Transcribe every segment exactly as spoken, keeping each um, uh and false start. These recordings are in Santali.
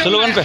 ᱥᱳᱞᱳᱜᱟᱱ ᱯᱮ᱾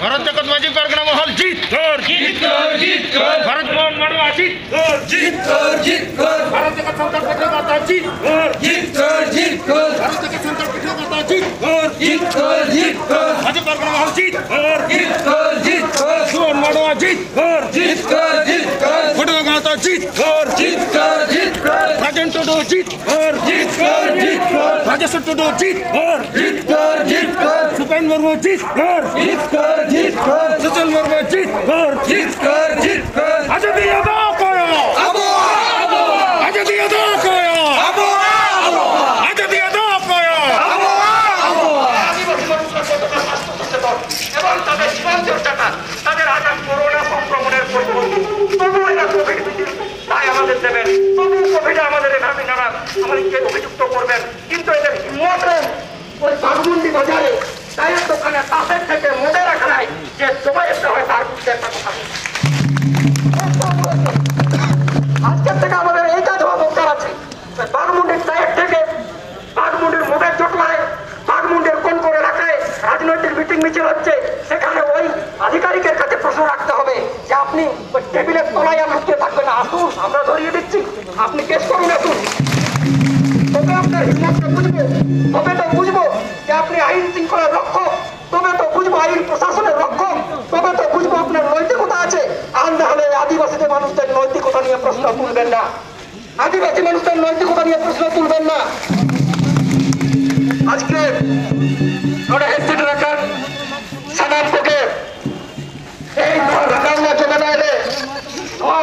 ᱵᱷᱟᱨᱚᱛ ᱡᱟᱠᱟᱛ ᱢᱟᱹᱡᱷᱤ ᱯᱟᱨᱜᱟᱱᱟ ᱢᱚᱦᱚᱞ ᱡᱤᱛᱠᱟᱹᱨ, ᱡᱤᱛᱠᱟᱹᱨ, ᱡᱤᱛᱠᱟᱹᱨ᱾ ᱵᱷᱟᱨᱚᱛ ᱵᱷᱚᱵᱚᱱ ᱢᱟᱰᱣᱟ ᱡᱤᱛᱠᱟᱹᱨ, ᱡᱤᱛᱠᱟᱹᱨ, ᱡᱤᱛᱠᱟᱹᱨ᱾ ᱵᱷᱟᱨᱚᱛ ᱡᱟᱠᱟᱛ ᱥᱟᱱᱛᱟᱲ ᱯᱟᱹᱴᱷᱩᱣᱟᱹ ᱜᱟᱶᱛᱟ ᱡᱤᱛᱠᱟᱹᱨ, ᱡᱤᱛᱠᱟᱹᱨ, ᱡᱤᱛᱠᱟᱹᱨ᱾ ᱵᱷᱟᱨᱚᱛ ᱡᱟᱠᱟᱛ ᱥᱟᱱᱛᱟᱲ ᱯᱟᱹᱴᱷᱩᱣᱟᱹ ᱜᱟᱶᱛᱟ ᱡᱤᱛᱠᱟᱹᱨ, ᱡᱤᱛᱠᱟᱹᱨ, ᱡᱤᱛᱠᱟᱹᱨ᱾ ᱢᱟᱹᱡᱷᱤ ᱯᱟᱨᱜᱟᱱᱟ ᱢᱚᱦᱚᱞ ᱡᱤᱛᱠᱟᱹᱨ, ᱡᱤᱛᱠᱟᱹᱨ, ᱡᱤᱛᱠᱟᱹᱨ᱾ ᱵᱷᱩᱵᱚᱱ ᱢᱟᱰᱣᱟ ᱡᱤᱛᱠᱟᱹᱨ, ᱡᱤᱛᱠᱟᱹᱨ, ᱡᱤᱛᱠᱟᱹᱨ᱾ ᱯᱟᱹᱴᱷᱩᱣᱟᱹ ᱜᱟᱶᱛᱟ ᱡᱤᱛᱠᱟᱹᱨ, ᱡᱤᱛᱠᱟᱹᱨ, ᱡᱤᱛᱠᱟᱹᱨ᱾ ᱨᱟᱡᱮᱱ ᱴᱩᱰᱩ ᱡᱤᱛᱠᱟᱹᱨ, ᱡᱤᱛᱠᱟᱹᱨ, ᱡᱤᱛᱠᱟᱹᱨ᱾ ᱨᱟᱡᱮᱥ ᱴᱩᱰᱩ ᱡᱤᱛᱠᱟᱹᱨ, ᱡᱤᱛᱠᱟᱹᱨ, ᱡᱤᱛᱠᱟᱹᱨ᱾ ᱥᱩᱯᱮᱱ ᱢᱩᱨᱢᱩ ᱡᱤᱛᱠᱟᱹᱨ, ᱡᱤᱛᱠᱟᱹᱨ, ᱡᱤᱛᱠᱟᱹᱨ᱾ ᱥᱩᱥᱤᱞ ᱢᱩᱨᱢᱩ ᱡᱤᱛᱠᱟᱹᱨ, ᱡᱤᱛᱠᱟᱹᱨ, ᱡᱤᱛᱠᱟᱹᱨ᱾ ᱟᱡᱚᱫᱤᱭᱟᱹ ᱫᱚ ᱚᱠᱚᱭᱟᱜ? ᱟᱵᱚᱣᱟᱜ, ᱟᱵᱚᱣᱟᱜ᱾ ᱟᱡᱚᱫᱤᱭᱟᱹ ᱫᱚ ᱚᱠᱚᱭᱟᱜ? ᱟᱵᱚᱣᱟᱜ, ᱟᱵᱚᱣᱟᱜ᱾ ᱟᱡᱚᱫᱤᱭᱟᱹ ᱫᱚ ᱚᱠᱚᱭᱟᱜ? ᱟᱵᱚᱣᱟᱜ, ᱟᱵᱚᱣᱟᱜ᱾ ᱟᱹᱫᱤᱵᱟᱹᱥᱤ ᱢᱟᱹᱱᱩ ᱥᱚᱪᱮᱛᱚᱱ, ᱥᱟᱥᱛᱷᱚ ᱥᱚᱪᱮᱛᱚᱱ এবং তাদের জীবন চর্চাটা, তাদের আঘাত করোনা সংক্রমণের পরিপন্থী। তবু এরা কোভিড বিধি তাই আমাদের দেবেন, তবু কোভিডে আমাদের এভাবে নানা আমাদেরকে অভিযুক্ত করবেন। কিন্তু এদের হিম্মত নেই ওই বাঘমুন্ডি বাজারে চায়ের দোকানে তাসের থেকে মদের আখড়ায় যে জমায়েতটা হয় তার বিরুদ্ধে একটা কথা বলতে। আজকের থেকে আমাদের এই কাজ হওয়া দরকার আছে। বাঘমুন্ডির চায়ের থেকে বাঘমুন্ডির মদের জটলায়, বাঘমুন্ডির কোন কোন এলাকায় রাজনৈতিক মিটিং মিছিল হচ্ছে, সেখানে ওই আধিকারিকের কাছে প্রশ্ন রাখতে হবে যে আপনি ওই টেবিলের তলায় আর লুকিয়ে থাকবেন না, আসুন, আমরা ধরিয়ে দিচ্ছি, আপনি কেস করুন, আসুন। তবে আপনার হিম্মতটা বুঝবো, তবে তো বুঝবো যে আপনি আইন শৃঙ্খলার রক্ষক, তবে তো বুঝবো আইন প্রশাসনের রক্ষক, তবে তো বুঝবো আপনার নৈতিকতা আছে। আর না হলে আদিবাসীদের মানুষদের নৈতিকতা নিয়ে প্রশ্ন তুলবেন না। ᱟᱹᱫᱤᱵᱟᱹᱥᱤ ᱢᱟᱹᱱᱩᱥ ᱫᱚ ᱱᱚᱭᱛᱤᱠᱚᱛᱟ ᱨᱮᱭᱟᱜ ᱯᱨᱚᱥᱱᱚ ᱛᱩᱞ ᱵᱮᱱ ᱢᱟ᱾ ᱟᱡᱠᱮ ᱱᱚᱰᱮ ᱦᱮᱡ ᱥᱮᱴᱮᱨ ᱟᱠᱟᱱ ᱥᱟᱱᱟᱢ ᱠᱚᱜᱮ ᱛᱮᱦᱮᱧ ᱱᱚᱣᱟ ᱨᱟᱸᱜᱟᱣᱱᱟ ᱡᱚᱢᱮᱞᱟᱭ ᱨᱮ ᱱᱚᱣᱟ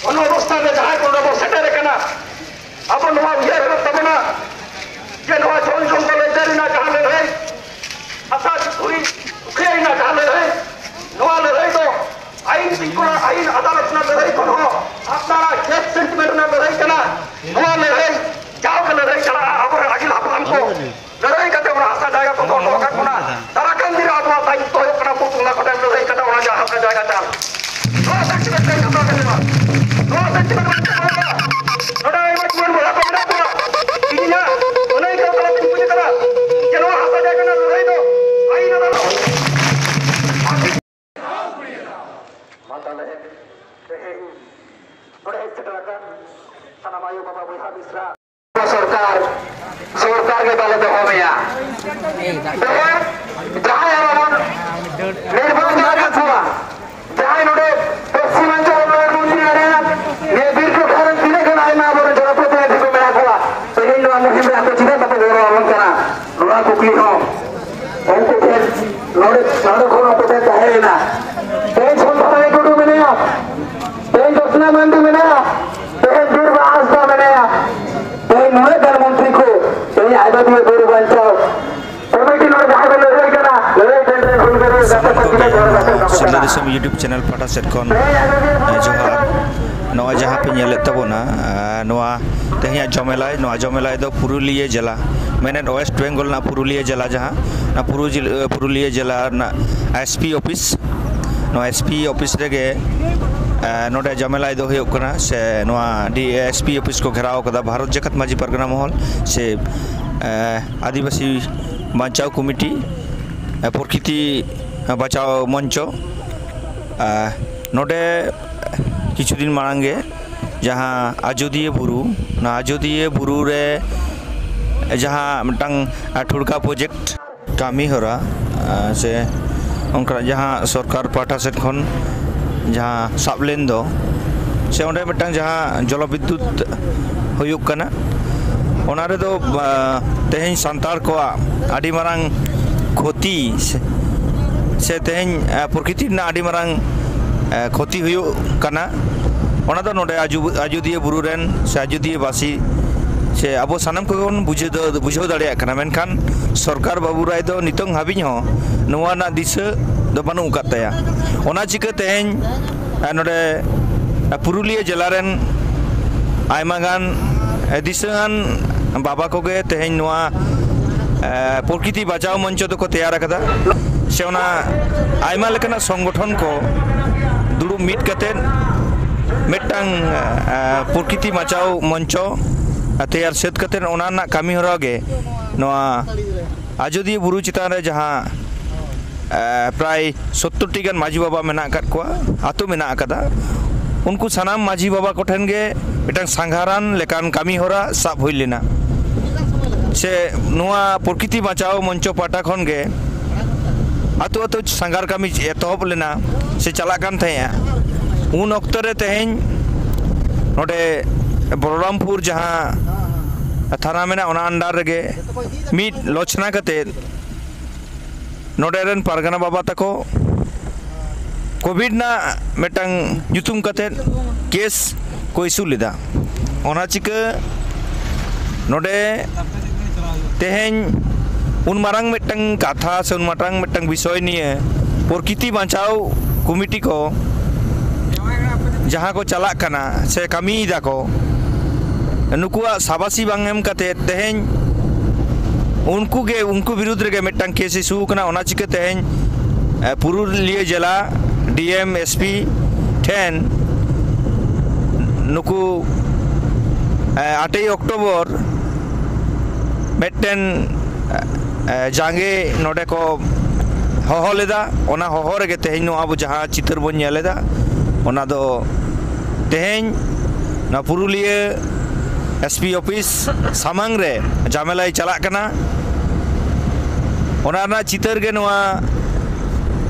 ᱚᱱᱚᱵᱚᱥᱛᱷᱟ ᱨᱮ ᱡᱟᱦᱟᱸᱭ ᱠᱚ ᱱᱚᱰᱮ ᱵᱚᱱ ᱥᱮᱴᱮᱨ ᱟᱠᱟᱱᱟ, ᱟᱵᱚ ᱱᱚᱣᱟ ᱩᱭᱦᱟᱹᱨ ᱦᱩᱭᱩᱜ ᱛᱟᱵᱚᱱᱟ ᱡᱮ ᱱᱚᱣᱟ ᱡᱚᱱ ᱡᱚᱝᱜᱚᱞ ᱟᱹᱭᱫᱟᱹᱨᱤ ᱨᱮᱱᱟᱜ ᱡᱟᱦᱟᱸ ᱞᱟᱹᱲᱦᱟᱹᱭ, ᱦᱟᱥᱟ ᱫᱷᱩᱲᱤ ᱨᱩᱠᱷᱤᱭᱟᱹ ᱨᱮᱱᱟᱜ ᱡᱟᱦᱟᱸ ᱞᱟᱹᱲᱦᱟᱹᱭ, ᱱᱚᱣᱟ ᱞᱟᱹᱲᱦᱟᱹᱭ ᱫᱚ ᱟᱹᱭᱤᱱ ᱥᱤᱠᱷᱚᱲᱟ, ᱟᱹᱭᱤᱱ ᱟᱫᱟᱞᱚᱛ ᱨᱮᱱᱟᱜ ᱞᱟᱹᱲᱦᱟᱹᱭ ᱠᱷᱚᱱ ᱦᱚᱸ ᱟᱯᱱᱟᱨᱟᱜ ᱡᱟᱹᱛ sentiment ᱨᱮᱱᱟᱜ ᱞᱟᱹᱲᱦᱟᱹᱭ ᱠᱟᱱᱟ᱾ ᱱᱚᱣᱟ ᱞᱟᱹᱲᱦᱟᱹᱭ ᱡᱟᱣᱜᱮ ᱞᱟᱹᱲᱦᱟᱹᱭ ᱪᱟᱞᱟᱜᱼᱟ᱾ ᱟᱵᱚᱨᱮᱱ ᱟᱹᱜᱤᱞ ᱦᱟᱯᱲᱟᱢ ᱠᱚ ᱞᱟᱹᱲᱦᱟᱹᱭ ᱠᱟᱛᱮ ᱥᱚᱨᱠᱟᱨ, ᱥᱚᱨᱠᱟᱨ ᱜᱮ ᱵᱟᱞᱮ ᱫᱚᱦᱚ ᱢᱮᱭᱟ᱾ ᱛᱮᱦᱮᱧ ᱡᱟᱦᱟᱸᱭ ᱟᱵᱚ ᱵᱚᱱ ᱱᱤᱨᱵᱟᱪᱚᱱ ᱟᱠᱟᱫ ᱠᱚᱣᱟ, ᱡᱟᱦᱟᱸᱭ ᱱᱚᱰᱮ ᱯᱚᱥᱪᱤᱢᱟᱧᱪᱚᱞ ᱩᱱᱱᱚᱭᱚᱱ ᱢᱚᱱᱛᱨᱤ ᱞᱟᱹᱭᱟ, ᱱᱤᱭᱟᱹ ᱵᱤᱨ ᱴᱚᱴᱷᱟ ᱨᱮᱱ ᱛᱤᱱᱟᱹᱜ ᱜᱟᱱ ᱟᱭᱢᱟ ᱟᱵᱚᱨᱮᱱ ᱡᱚᱱᱚᱯᱨᱚᱛᱤᱱᱤᱫᱷᱤ ᱠᱚ ᱢᱮᱱᱟᱜ ᱠᱚᱣᱟ, ᱛᱮᱦᱮᱧ ᱱᱚᱣᱟ ᱢᱩᱦᱤᱢ ᱨᱮ ᱟᱠᱚ ᱪᱮᱫᱟᱜ ᱵᱟᱠᱚ ᱜᱚᱲᱚ ᱟᱵᱚᱱ ᱠᱟᱱᱟ? ᱱᱚᱣᱟ ᱠᱩᱠᱞᱤ ᱦᱚᱸ ᱩᱱᱠᱩ ᱴᱷᱮᱱ ᱱᱚᱰᱮ, ᱱᱚᱰᱮ ᱠᱷᱚᱱ ᱩᱱᱠᱩ ᱴᱷᱮᱱ ᱛᱟᱦᱮᱸ ᱞᱮᱱᱟ᱾ ᱛᱮᱦᱮᱧ ᱥᱚᱱᱛᱷᱟᱨᱟ ᱴᱩᱰᱩ ᱢᱮᱱᱟᱭᱟ, ᱛᱮᱦᱮᱧ ᱡᱳᱥᱱᱟ ᱢᱟᱱᱰᱤ ᱢᱮᱱᱟᱭᱟ, ᱛᱮᱦᱮᱧ ᱵᱤᱨᱵᱟᱦᱟ ᱦᱟᱸᱥᱫᱟ ᱢᱮᱱᱟᱭᱟ, ᱛᱮᱦᱮᱧ ᱱᱩᱱᱟᱹᱜ ᱜᱟᱱ ᱢᱚᱱᱛᱨᱤ ᱠᱚ, ᱛᱮᱦᱮᱧ ᱟᱡᱚᱫᱤᱭᱟᱹ ᱵᱩᱨᱩ ᱵᱟᱧᱪᱟᱣ ᱠᱚᱢᱤᱴᱤ ᱱᱚᱰᱮ ᱡᱟᱦᱟᱸ ᱵᱚᱱ ᱞᱟᱹᱲᱦᱟᱹᱭ ᱠᱟᱱᱟ, ᱞᱟᱹᱲᱦᱟᱹᱭ ᱴᱟᱺᱰᱤ ᱨᱮ ᱦᱩᱞᱜᱟᱹᱨᱤᱭᱟᱹ ᱜᱟᱛᱮ ᱥᱟᱱᱟᱢ ᱠᱚ ᱠᱚᱜᱮ ᱴᱷᱮᱱ ᱱᱚᱣᱟ ᱥᱟᱨᱱᱟ ᱫᱤᱥᱚᱢ YouTube channel ᱯᱟᱦᱴᱟ ᱥᱮᱫ ᱠᱷᱚᱱ, ᱮ, ᱡᱚᱦᱟᱨ᱾ ᱱᱚᱣᱟ ᱡᱟᱦᱟᱸ ᱯᱮ ᱧᱮᱞᱮᱫ ᱛᱟᱵᱚᱱᱟ, ᱮ, ᱱᱚᱣᱟ ᱛᱮᱦᱮᱧᱟᱜ ᱡᱚᱢᱮᱞᱟᱭ, ᱱᱚᱣᱟ ᱡᱚᱢᱮᱞᱟᱭ ᱫᱚ ᱯᱩᱨᱩᱞᱤᱭᱟᱹ ᱡᱮᱞᱟ, ᱢᱮᱱᱮᱫ West Bengal ᱨᱮᱱᱟᱜ ᱯᱩᱨᱩᱞᱤᱭᱟᱹ ᱡᱮᱞᱟ, ᱡᱟᱦᱟᱸ ᱚᱱᱟ ᱯᱩᱨᱩ ᱡᱤᱞ-, ᱮ, ᱯᱩᱨᱩᱞᱤᱭᱟᱹ ᱡᱮᱞᱟ ᱨᱮᱱᱟᱜ S P office, ᱱᱚᱣᱟ S P office ᱨᱮᱜᱮ, ᱮ, ᱱᱚᱰᱮ ᱡᱚᱢᱮᱞᱟᱭ ᱫᱚ ᱦᱩᱭᱩᱜ ᱠᱟᱱᱟ, ᱥᱮ ᱱᱚᱣᱟ D-, S P office ᱠᱚ ᱜᱷᱮᱨᱟᱣ ᱠᱟᱫᱟ ᱵᱷᱟᱨᱚᱛ ᱡᱟᱠᱟᱛ ᱢᱟᱹᱡᱷᱤ ᱯᱟᱨᱜᱟᱱᱟ ᱢᱚᱦᱚᱞ, ᱥᱮ, ᱮ, ᱟᱹᱫᱤᱵᱟᱹᱥᱤ ᱵᱟᱧᱪᱟᱣ ᱠᱚᱢᱤᱴᱤ, ᱮ, ᱯᱨᱚᱠᱨᱤᱛᱤ ᱵᱟᱪᱟᱣ ᱢᱚᱧᱪᱚ᱾ ᱮ, ᱱᱚᱰᱮ ᱠᱤᱪᱷᱩ ᱫᱤᱱ ᱢᱟᱲᱟᱝ ᱜᱮ ᱡᱟᱦᱟᱸ ᱟᱡᱚᱫᱤᱭᱟᱹ ᱵᱩᱨᱩ, ᱚᱱᱟ ᱟᱡᱚᱫᱤᱭᱟᱹ ᱵᱩᱨᱩ ᱨᱮ ᱡᱟᱦᱟᱸ ᱢᱤᱫᱴᱟᱝ, ᱮ, ᱴᱷᱩᱲᱠᱟ project ᱠᱟᱹᱢᱤ ᱦᱚᱨᱟ, ᱮ, ᱥᱮ ᱚᱱᱠᱟᱱᱟᱜ ᱡᱟᱦᱟᱸ ᱥᱚᱨᱠᱟᱨ ᱯᱟᱦᱴᱟ ᱥᱮᱫ ᱠᱷᱚᱱ ᱡᱟᱦᱟᱸ ᱥᱟᱵ ᱞᱮᱱ ᱫᱚ, ᱥᱮ ᱚᱸᱰᱮ ᱢᱤᱫᱴᱟᱝ ᱡᱟᱦᱟᱸ ᱡᱚᱞᱚ ᱵᱤᱫᱽᱫᱩᱛ ᱦᱩᱭᱩᱜ ᱠᱟᱱᱟ, ᱚᱱᱟ ᱨᱮᱫᱚ, ᱟ, ᱛᱮᱦᱮᱧ ᱥᱟᱱᱛᱟᱲ ᱠᱚᱣᱟᱜ ᱟᱹᱰᱤ ᱢᱟᱨᱟᱝ ᱠᱷᱚᱛᱤ ᱥᱮ, ᱥᱮ ᱛᱮᱦᱮᱧ, ᱟ, ᱯᱨᱚᱠᱨᱤᱛᱤ ᱨᱮᱱᱟᱜ ᱟᱹᱰᱤ ᱢᱟᱨᱟᱝ, ᱟ, ᱠᱷᱚᱛᱤ ᱦᱩᱭᱩᱜ ᱠᱟᱱᱟ᱾ ᱚᱱᱟ ᱫᱚ ᱱᱚᱰᱮ ᱟᱡᱚ-, ᱟᱡᱚᱫᱤᱭᱟᱹ ᱵᱩᱨᱩ ᱨᱮᱱ ᱥᱮ ᱟᱡᱚᱫᱤᱭᱟᱹ ᱵᱟᱹᱥᱤ ᱥᱮ ᱟᱵᱚ ᱥᱟᱱᱟᱢ ᱠᱚᱜᱮ ᱵᱚᱱ ᱵᱩᱡᱷᱟᱹᱣ ᱫᱚ, ᱵᱩᱡᱷᱟᱹᱣ ᱫᱟᱲᱮᱭᱟᱜ ᱠᱟᱱᱟ᱾ ᱢᱮᱱᱠᱷᱟᱱ ᱥᱚᱨᱠᱟᱨ ᱵᱟᱹᱵᱩ ᱨᱟᱭ ᱫᱚ ᱱᱤᱛᱚᱝ ᱦᱟᱹᱵᱤᱡ ᱦᱚᱸ ᱱᱚᱣᱟ ᱨᱮᱱᱟᱜ ᱫᱤᱥᱟᱹ ᱫᱚ ᱵᱟᱹᱱᱩᱜ ᱟᱠᱟᱫ ᱛᱟᱭᱟ᱾ ᱚᱱᱟ ᱪᱤᱠᱟᱹ ᱛᱮᱦᱮᱧ, ᱟ, ᱱᱚᱰᱮ, ᱟ, ᱯᱩᱨᱩᱞᱤᱭᱟᱹ ᱡᱮᱞᱟ ᱨᱮᱱ ᱟᱭᱢᱟ ᱜᱟᱱ, ᱮ, ᱫᱤᱥᱟᱹᱣᱟᱱ ᱵᱟᱵᱟ ᱠᱚᱜᱮ ᱛᱮᱦᱮᱧ ᱱᱚᱣᱟ, ᱮ, ᱯᱨᱚᱠᱨᱤᱛᱤ ᱵᱟᱪᱟᱣ ᱢᱚᱧᱪᱚ ᱫᱚᱠᱚ ᱛᱮᱭᱟᱨ ᱟᱠᱟᱫᱟ᱾ ᱥᱮ ᱚᱱᱟ ᱟᱭᱢᱟ ᱞᱮᱠᱟᱱᱟᱜ ᱥᱚᱝᱜᱚᱴᱷᱚᱱ ᱠᱚ ᱫᱩᱲᱩᱵ ᱢᱤᱫ ᱠᱟᱛᱮᱫ ᱢᱤᱫᱴᱟᱝ, ᱮ, ᱯᱨᱚᱠᱨᱤᱛᱤ ᱵᱟᱪᱟᱣ ᱢᱚᱧᱪᱚ ᱛᱮᱭᱟᱨ ᱥᱟᱹᱛ ᱠᱟᱛᱮᱫ ᱚᱱᱟ ᱨᱮᱱᱟᱜ ᱠᱟᱹᱢᱤ ᱦᱚᱨᱟ ᱜᱮ ᱱᱚᱣᱟ ᱟᱡᱚᱫᱤᱭᱟᱹ ᱵᱩᱨᱩ ᱪᱮᱛᱟᱱ ᱨᱮ ᱡᱟᱦᱟᱸ, ᱮ, ᱯᱨᱟᱭ ᱥᱚᱛᱛᱚᱨ ᱴᱤ ᱜᱟᱱ ᱢᱟᱹᱡᱷᱤ ᱵᱟᱵᱟ ᱢᱮᱱᱟᱜ ᱟᱠᱟᱫ ᱠᱚᱣᱟ, ᱟᱹᱛᱩ ᱢᱮᱱᱟᱜ ᱟᱠᱟᱫᱟ, ᱩᱱᱠᱩ ᱥᱟᱱᱟᱢ ᱢᱟᱹᱡᱷᱤ ᱵᱟᱵᱟ ᱠᱚᱴᱷᱮᱱ ᱜᱮ ᱢᱤᱫᱴᱟᱝ ᱥᱟᱸᱜᱷᱟᱨᱟᱱ ᱞᱮᱠᱟᱱ ᱠᱟᱹᱢᱤ ᱦᱚᱨᱟ ᱥᱟᱵ ᱦᱩᱭ ᱞᱮᱱᱟ᱾ ᱥᱮ ᱱᱚᱣᱟ ᱯᱨᱚᱠᱨᱤᱛᱤ ᱵᱟᱧᱪᱟᱣ ᱢᱚᱧᱪᱚ ᱯᱟᱦᱴᱟ ᱠᱷᱚᱱ ᱜᱮ ᱟᱹᱛᱩ ᱟᱹᱛᱩ ᱥᱟᱸᱜᱷᱟᱨ ᱠᱟᱹᱢᱤ ᱮᱛᱚᱦᱚᱵ ᱞᱮᱱᱟ ᱥᱮ ᱪᱟᱞᱟᱜ ᱠᱟᱱ ᱛᱟᱦᱮᱸᱜᱼᱟ᱾ ᱩᱱ ᱚᱠᱛᱚ ᱨᱮ ᱛᱮᱦᱮᱧ ᱱᱚᱰᱮ ᱵᱚᱞᱚᱨᱟᱢᱯᱩᱨ ᱡᱟᱦᱟᱸ ᱛᱷᱟᱱᱟ ᱢᱮᱱᱟᱜᱼᱟ, ᱚᱱᱟ under ᱨᱮᱜᱮ ᱢᱤᱫ ᱞᱚᱪᱷᱱᱟ ᱠᱟᱛᱮ ᱱᱚᱰᱮ ᱨᱮᱱ ᱯᱟᱨᱜᱟᱱᱟ ᱵᱟᱵᱟ ᱛᱟᱠᱚ ᱠᱳᱵᱷᱤᱰ ᱨᱮᱱᱟᱜ ᱢᱤᱫᱴᱟᱝ ᱧᱩᱛᱩᱢ ᱠᱟᱛᱮ ᱠᱮᱥ ᱠᱚ ᱤᱥᱩ ᱞᱮᱫᱟ᱾ ᱚᱱᱟ ᱪᱤᱠᱟᱹ ᱱᱚᱰᱮ ᱛᱮᱦᱮᱧ ᱩᱱ ᱢᱟᱨᱟᱝ ᱢᱤᱫᱴᱟᱝ ᱠᱟᱛᱷᱟ ᱥᱮ ᱩᱱ ᱢᱟᱨᱟᱝ ᱢᱤᱫᱴᱟᱝ ᱵᱤᱥᱚᱭ ᱱᱤᱭᱮ ᱯᱨᱚᱠᱨᱤᱛᱤ ᱵᱟᱧᱪᱟᱣ ᱠᱚᱢᱤᱴᱤ ᱠᱚ ᱡᱟᱦᱟᱸ ᱠᱚ ᱪᱟᱞᱟᱜ ᱠᱟᱱᱟ ᱥᱮ ᱠᱟᱹᱢᱤᱭᱮᱫᱟ ᱠᱚ, ᱱᱩᱠᱩᱣᱟᱜ ᱥᱟᱵᱟᱥᱤ ᱵᱟᱝ ᱮᱢ ᱠᱟᱛᱮ ᱛᱮᱦᱮᱧ ᱩᱱᱠᱩ ᱜᱮ, ᱩᱱᱠᱩ ᱵᱤᱨᱩᱫᱽ ᱨᱮᱜᱮ ᱢᱤᱫᱴᱟᱝ ᱠᱮᱥ ᱤᱥᱩ ᱠᱟᱱᱟ᱾ ᱚᱱᱟ ᱪᱤᱠᱟᱹ ᱛᱮᱦᱮᱧ, ᱮ, ᱯᱩᱨᱩᱞᱤᱭᱟᱹ ᱡᱮᱞᱟ ᱰᱤ ᱮᱢ, ᱮᱥ ᱯᱤ ᱴᱷᱮᱱ ᱱᱩᱠᱩ, ᱮ, ᱟᱴᱮᱭ ᱚᱠᱴᱳᱵᱚᱨ ᱢᱤᱫᱴᱮᱱ, ᱮ, ᱡᱟᱸᱜᱮ ᱱᱚᱰᱮ ᱠᱚ ᱦᱚᱦᱚ ᱞᱮᱫᱟ᱾ ᱚᱱᱟ ᱦᱚᱦᱚ ᱨᱮᱜᱮ ᱛᱮᱦᱮᱧ ᱱᱚᱣᱟ ᱟᱵᱚ ᱡᱟᱦᱟᱸ ᱪᱤᱛᱟᱹᱨ ᱵᱚᱱ ᱧᱮᱞ ᱮᱫᱟ, ᱚᱱᱟ ᱫᱚ ᱛᱮᱦᱮᱧ ᱱᱚᱣᱟ ᱯᱩᱨᱩᱞᱤᱭᱟᱹ ᱮᱥ ᱯᱤ ᱚᱯᱷᱤᱥ ᱥᱟᱢᱟᱝ ᱨᱮ ᱡᱷᱟᱢᱮᱞᱟᱭ ᱪᱟᱞᱟᱜ ᱠᱟᱱᱟ᱾ ᱚᱱᱟ ᱨᱮᱱᱟᱜ ᱪᱤᱛᱟᱹᱨ ᱜᱮ ᱱᱚᱣᱟ,